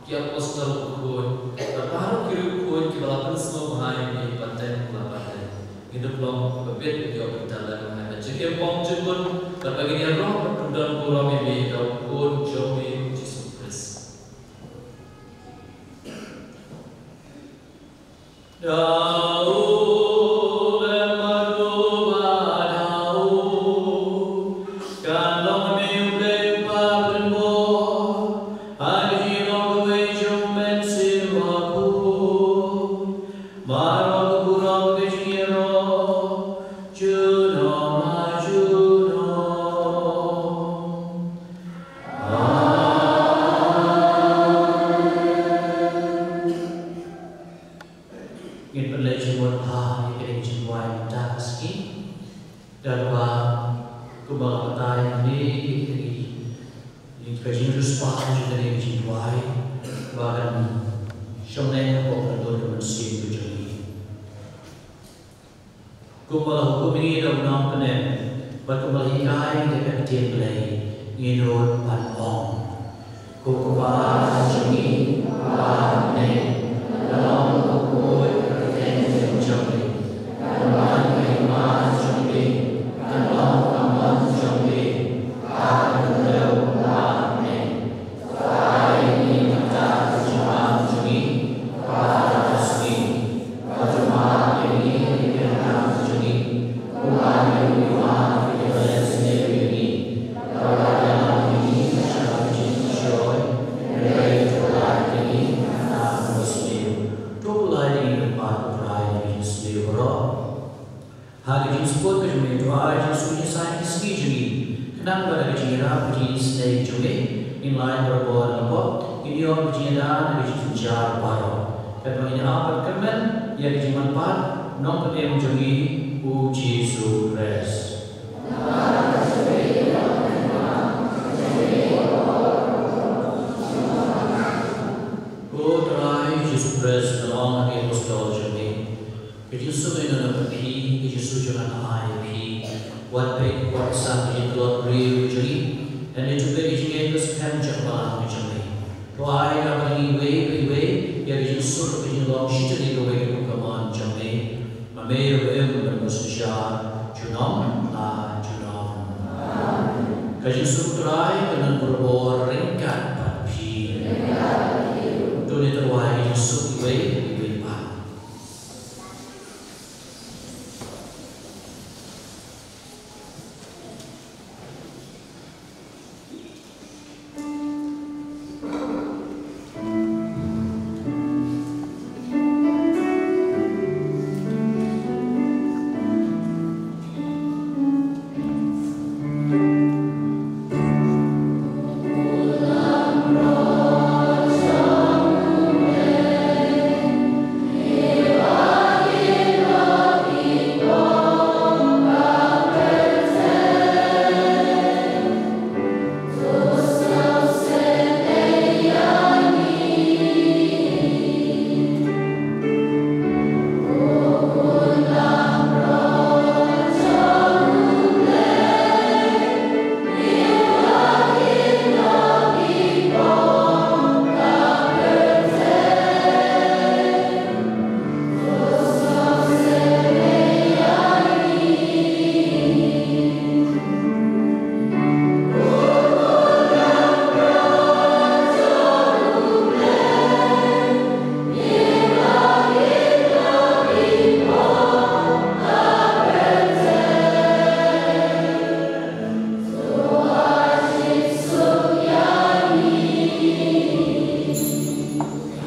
ki apostol bakhuid bad baroh ki riewkhuid kiba la pynsngewbha ïa me pateng la pateng, ngin ïoh long kiba bit ban ïoh bynta lem ha ka jingim bymjukut, bad ba ngin ïaroh bad pyndonburom ïa me da u Khun jong me u Jisu Khrist. Da u lem bad uba da u, kan long me u Blei u Kpa baroh, ha ka jinglong kawei jong u Mynsiem Bakhuid, baroh ka burom ka jingïaroh junom ha junom. Amen. Ngin pynleit jingmut bha ïa kane ka jingduwai mynta ka sngi. Da kaba kumba la batai mynne ïa kane ka jingriewspah jong kane ka jingduwai ba kan shong leit hapoh ka dohnud ka mynsiem ka jong ngi. Kumba la hukum ïa ngi da u nongpynim bad kumba la hikai da ka ktien Blei, ngin nud ban ong: Ko Kpa jong ngi ba ha bneng, ka long ka kyrteng jong me, kan wan ka hima jong me, kan long ka mon jong me ha ka khyndew bad ha bneng. Ai ïa ngi mynta ka jingpang jong ngi kaba ha ka sngi, bad to map ïa ngi ïa ki khynnah jong ngi, kumba ngi map ïa kiba la sniew ïa ngi. Bad wat ïalam ïa ngi sha ka jingpynshoi, hynrei to pynlait ïa ngi na ka jingsniew. To pynlait ïa ngi lyngba, ko Trai, na ka jingsniew baroh. Ha ka jingsuk ka jong me, to ai jingsuh jingpynsah ïa ki sngi jong ngi, khnang ba da ka jingïarap ka jingisynei jong me, ngin lait barabor na ka pop, ngin ïoh ka jingïada na ka jingjynjar baroh. Katba ngin ïa ap bad kyrmen ïa ka jingmanpat u Nongpynim jong ngi, u Jisu Khrist. Ko Trai Jisu Khrist, me la ong ha ki apostol jong me: Ka jingsuk jong nga ka ai ïa phi, ka jingsuk jong nga nga ai ïa phi. Wat peit, wat sam ka jingtlot briew jong ngi, hynrei to peit ka jingngeit ka Pyrshang jong ka balang ka jong me. Pynlong ïa ngi iwei pa iwei ïa ka jingsuk ka jinglong shitylli kawei kum ka mon jong me. Ma me ruh ba im bad ba synshar junom la junom. Ka jingsuk U Trai kan don barabor ryngkat bad phi. To ngin ïa tyrwa ïa ka jingsuk iwei pa iwei pat.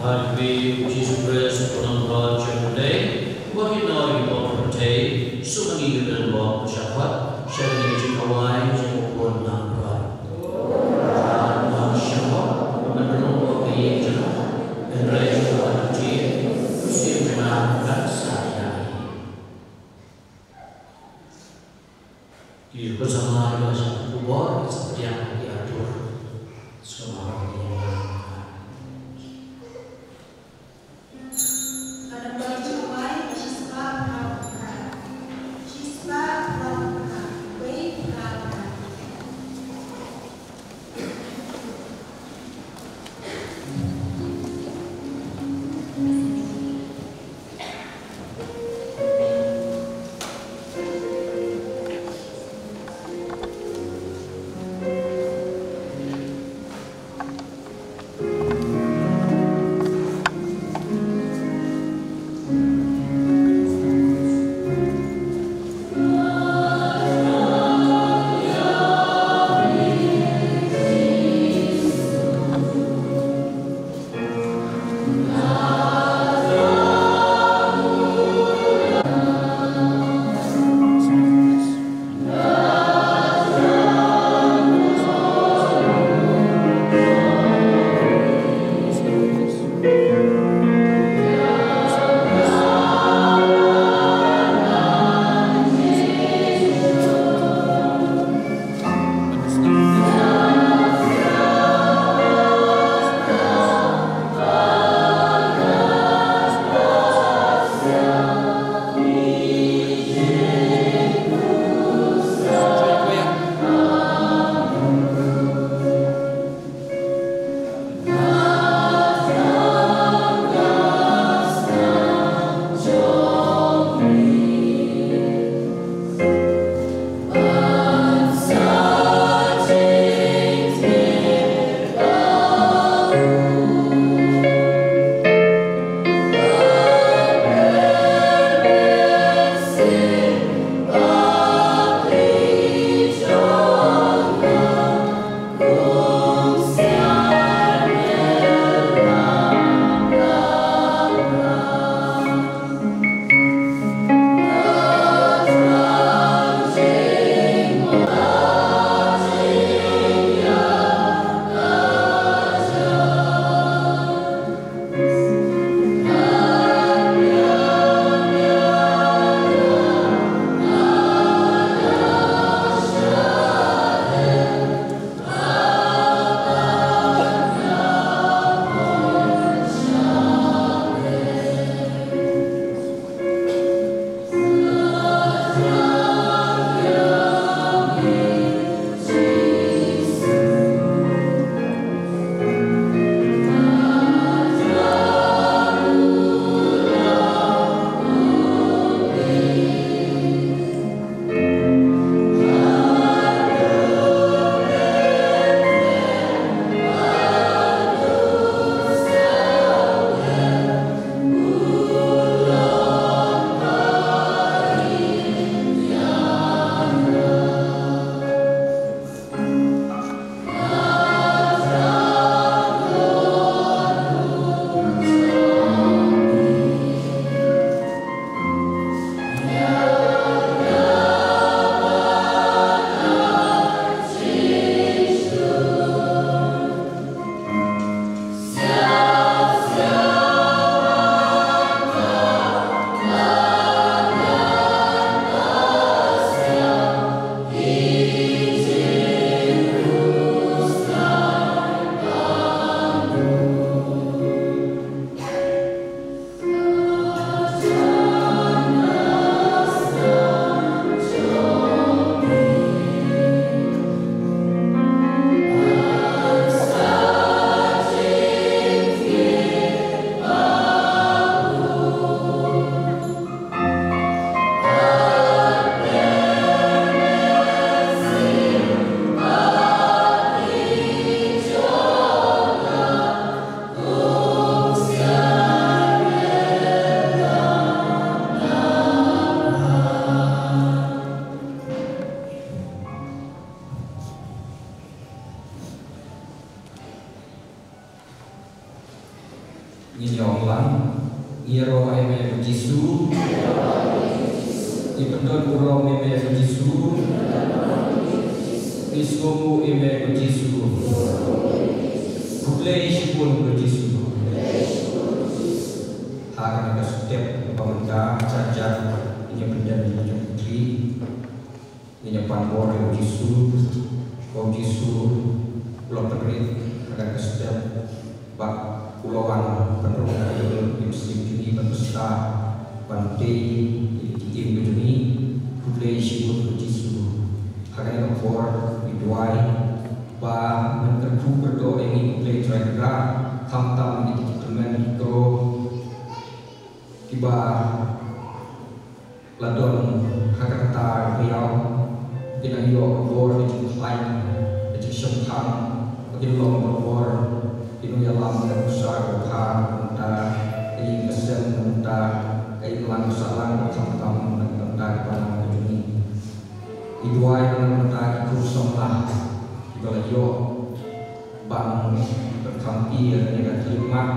Ha kaba u Jisu Khrist u nongpynïaid jong U Blei, uba kynnoh ïa ki bym pyrthei, suk ma ngi kiba don bym shah khot sha kane ka jingkhawai jong u Khun langbrot. Tang ba shah khot, ban rung ïa ka ïing jong u, hynrei shu ban ïa u, u Syiem jong u kan sah ïa ngi. Ki khun samla kiba la shah khot, u bor ki sa pdiang ïa ki artur. Sngewbha ban ïa. Ka nongpynïaid jong u Blei, ka shispah phra phra. Shispah phra phra. Wei phra phra. Ngin ïa ong lang. Ngi ïaroh ïa me ko Jisu. Ngi pyndon burom ïa me ko Jisu. Ngi sngewbha ïa me ko Jisu. Khublei shibun ko Jisu. Ha kane ka step ba mynta, jar jar ngin ïa pyndem ïa ka jingkyrkhu. Ngin ïa pan bor ïa u Jisu, ba u Jisu u la pynrit ha kane ka step, bad u la wan pynrung ïa ki mynsiem jong ngi ban pynsah, ban tei ïa ki jingim ka jong ngi. Khublei shibun ko Jisu. Ha kane ka por ngi duwai ba men kyrkhu kyrdoh ïa ngi, ko Blei Trai Kynrad, khamtam ïa ki tymmen ki kro kiba la don ha kata ka ïaw, kin nang ïoh ka bor ka jingkhlaiñ, ka jingshemphang, ba kin long ka bor, kin nang ïalam ka nuksa ka bha, ka bynta ka ïing ka sem, ka bynta ka imlang ka sahlang, ka khamtam, ka bynta ka balang ka jong ngi. Ngi duwai na ka bynta ki khun samla kiba la ïoh ban pynkham ïa kane ka khlieh mat,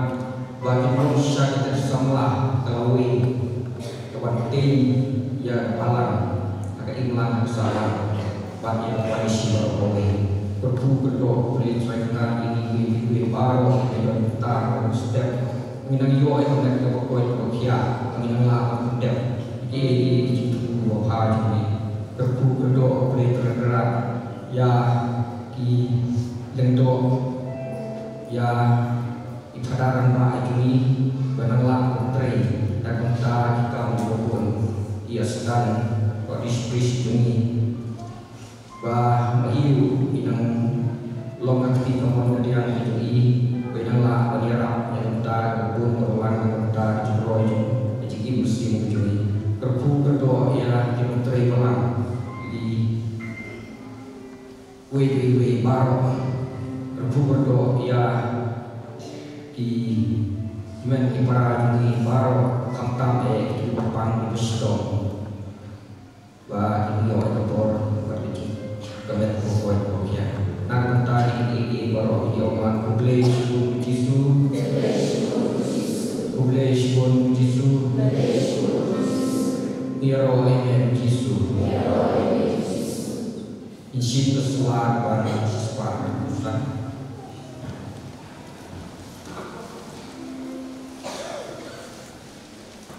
ba kin long sha kita ki samla ka lawei, ka ban tei ïa ka balang ha ka imlang ha ka sahlang, bad ïa ka pyrshah baroh kawei. Kyrkhu kyrdoh, Blei Trai Kynrad, ïa ngi kiwei kiwei baroh kiba don ha kata ka step. Ngin nang ïoh ïa ka met kaba koit kaba khiah, ngin nang lah ban pyndep ïa ki jingthmu kiba bha jong ngi. Kyrkhu kyrdoh, Blei Trai Kynrad, ïa ki lyngdoh, ïa ki phadar rangbah jong ngi, ba nang lah ban trei na ka bynta ki kam kiba bun, ki ïa sdang ka district jong ngi. Ba ma ïa u i nang long ka kti kamon kadiang ka jong i, ba i nang lah ban ïarap ïa ka bynta kaba bun kaba lang, ïa ka bynta ka jingroi jong ka jingim mynsiem ka jong i. Kyrkhu kyrdoh ïa ki nongtrei balang, i wei pa i wei baroh. Kyrkhu kyrdoh ïa ki hynmen ki para jong i baroh, khamtam eh ki ba pang ki ba sdang. Ba kin ïoh ka bor bad ka jing, ka met kaba koit kaba khiah. Na ka bynta kine kiei kiei baroh ngi ong lang, khublei shibun Jisu. Khublei shibun Jisu. Ngi ïaroh ïa me Jisu. Ngin shim ka sla ban shisha.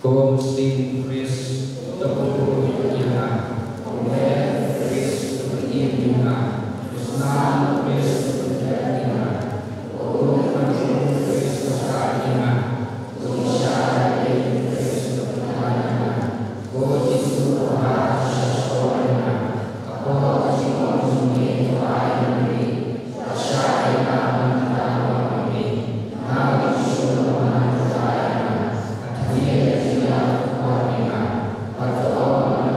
Ko Mynsiem Khrist, to pynkup ïa nga. Ko Mer Khrist, to pynim ïa nga. Ko Snam Khrist, to pyndep ïa nga. Ko Ummat Khrist, to sah ïa nga. Ko Isha Khrist, to pynthikna ïa nga. Ko Jisu, to sah ïa nga. Ka por ka jingong jong me to ai ha me. Ka shah ïa nga man ka dang long ha me. Nga ka jingsngewbha, to ai ïa nga. Ka thylliej ka jingïap to khot ïa nga. Bad to ong,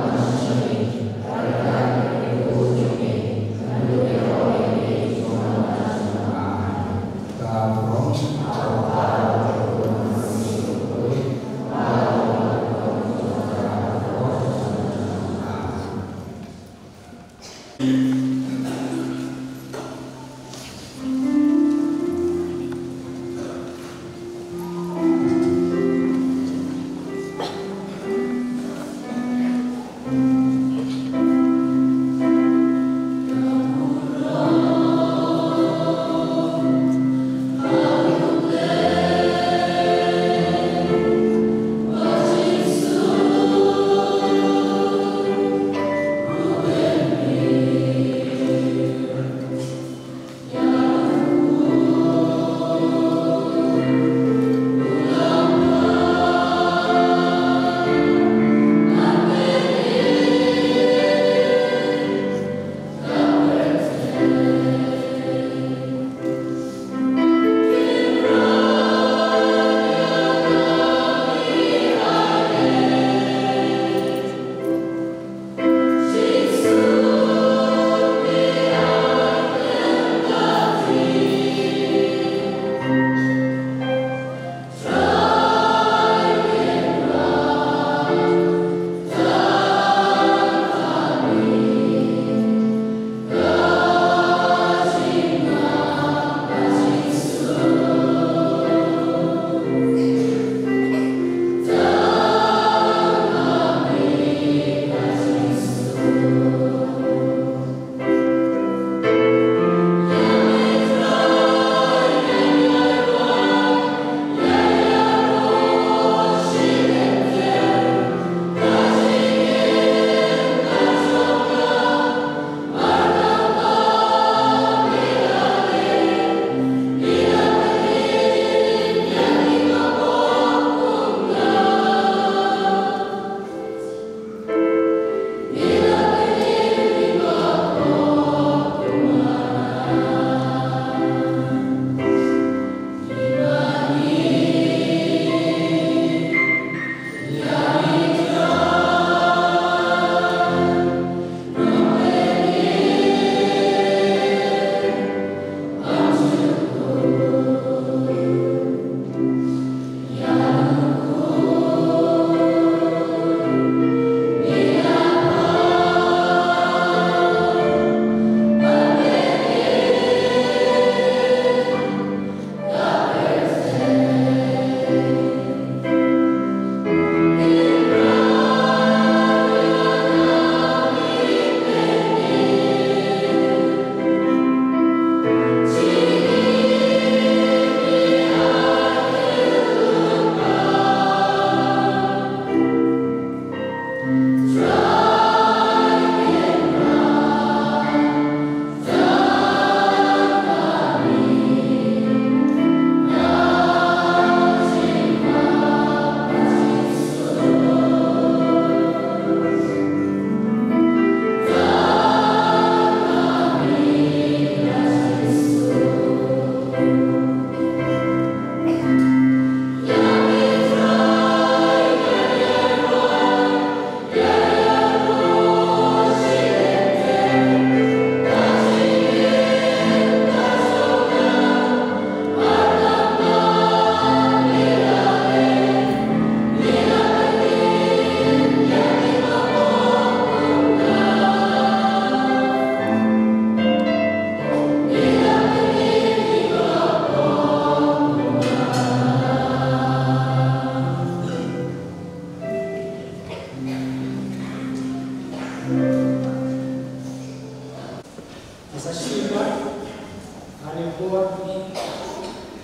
Ani por,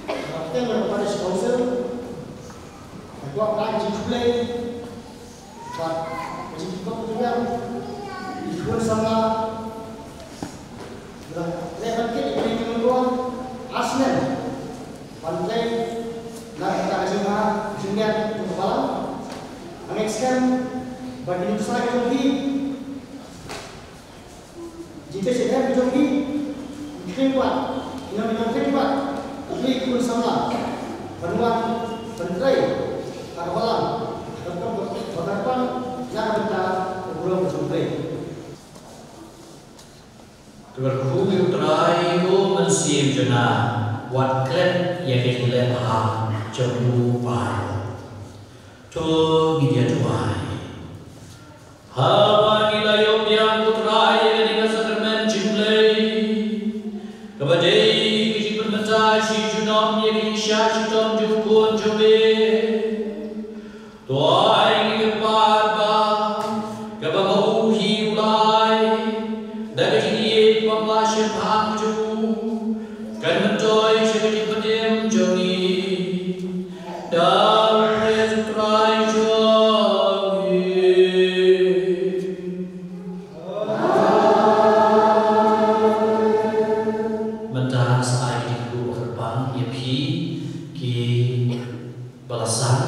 Captain of Parish Council, I got back to play, but which is not to them. It was some, uh, the, they had to get it, Arsenal, one play, na kata ka jingha, jingeh, tu kepala, ang extend, but you decide to be, Jingtei sha ka jong ki, ki kren pat, ki nang ki nang kren pat, ki khun samla, ban wan, ban trei, ha ka balang, ha ka kam, ha ka kam, na ka bynta ka burom ka jong U Blei. To kyrkhu ïa U Trai ko Mynsiem jong nga, wat klet ïa ka jingleh bha jong u baroh. To ngin ïa duwai. Haba ngi la ïoh biang, ko Trai, ïa kane ka sakramen jong U Blei, kaba dei ka jingpynmynta shi junom ïa ka jingshah shitom jong u Khun jong me, to ai ngi kyrpad ba kaba ma u hi u la ai da ka jingïeit bym lah shemphang jong u, kan myntoi sha ka jingpynim jong ngi. Da U Khrist U Trai jong ngi. Mynta sa ai ka jingkyrkhu kyrpang ïa phi kiba la san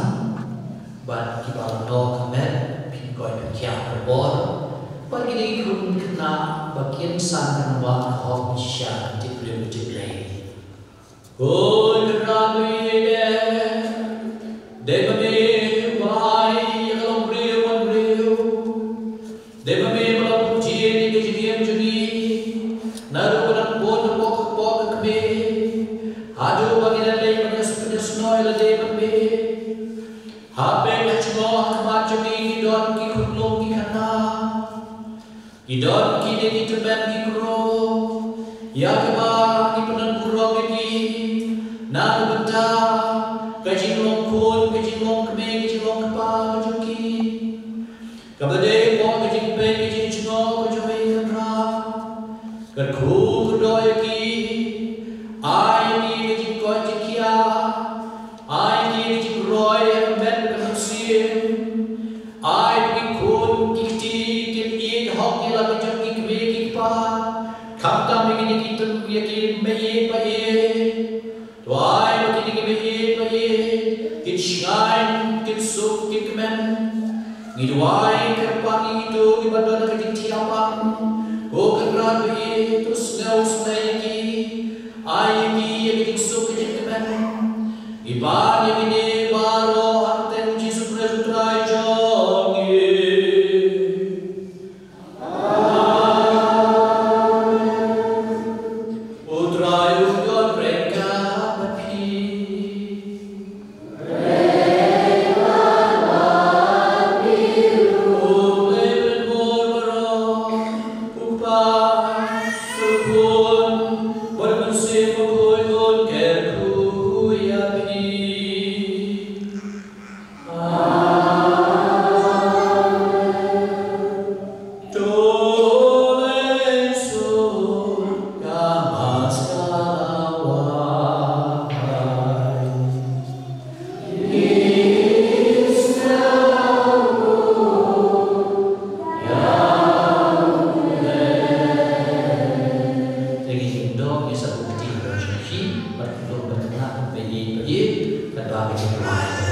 bad kiba la noh ka met, phin koit phin khiah barabor. Bad kine ki khun ki khynnah ba kin san kan wan ka hok shisha, tip briew tip Blei. Ko Kynrad ba ïeit, dei ma me uba ai ïa ka longbriew manbriew. Dei ma me uba la pynjah ïa ka jingim jong ngi. Naduh ba ngi bun hapoh ka kmie, haduh ba ngi la leit ban ïasnoh ïa lade bad me. Ha pdeng ka jingïakhmat jong ngi ki don ki khunlung ki khynnah. Ki don kine ki tymmen ki kro, ïa kiba ngi pyndonkam ïa ki na ka bynta ka jinglong khun, ka jinglong kmie, ka jinglong kpa ka jong ki. Kaba dei hapoh ka jingpeit ka jingjngoh ka jong me, Kynrad. Kyrkhu kyrdoh ïa ki, ai ïa ki ka jingkoit jingkhiah. Ai ïa ki ka jingroi ha ka met bad ka mynsiem. Ai ïa ki khun ki kti kin ïeit hok ïa la ka jong ki kmie ki kpa. Khamtam ïa kine ki tymmen, ïa ki meieit baieit. To ai ba kine ki meieit baieit kin shngaiñ, kin suk, kin kmen. Ngi duwai kyrpang ïa kito kiba don ha ka jingthiah pang. Ko Kynrad baieit, to sngewsynei ïa ki. Ai ïa ki ïa ka jingsuk ka jingkmen. Ngi pan ïa kine baroh ha ka kyrteng U Jisu Khrist U Trai jong ngi. Amen. U Trai un don ryngkat bad phi. Te ngi ïa dok ïa sa u kti ka jong phi, bad ka dok bad ka khynnah, bad ïa, bad ïa, bad ba ka jingduwai.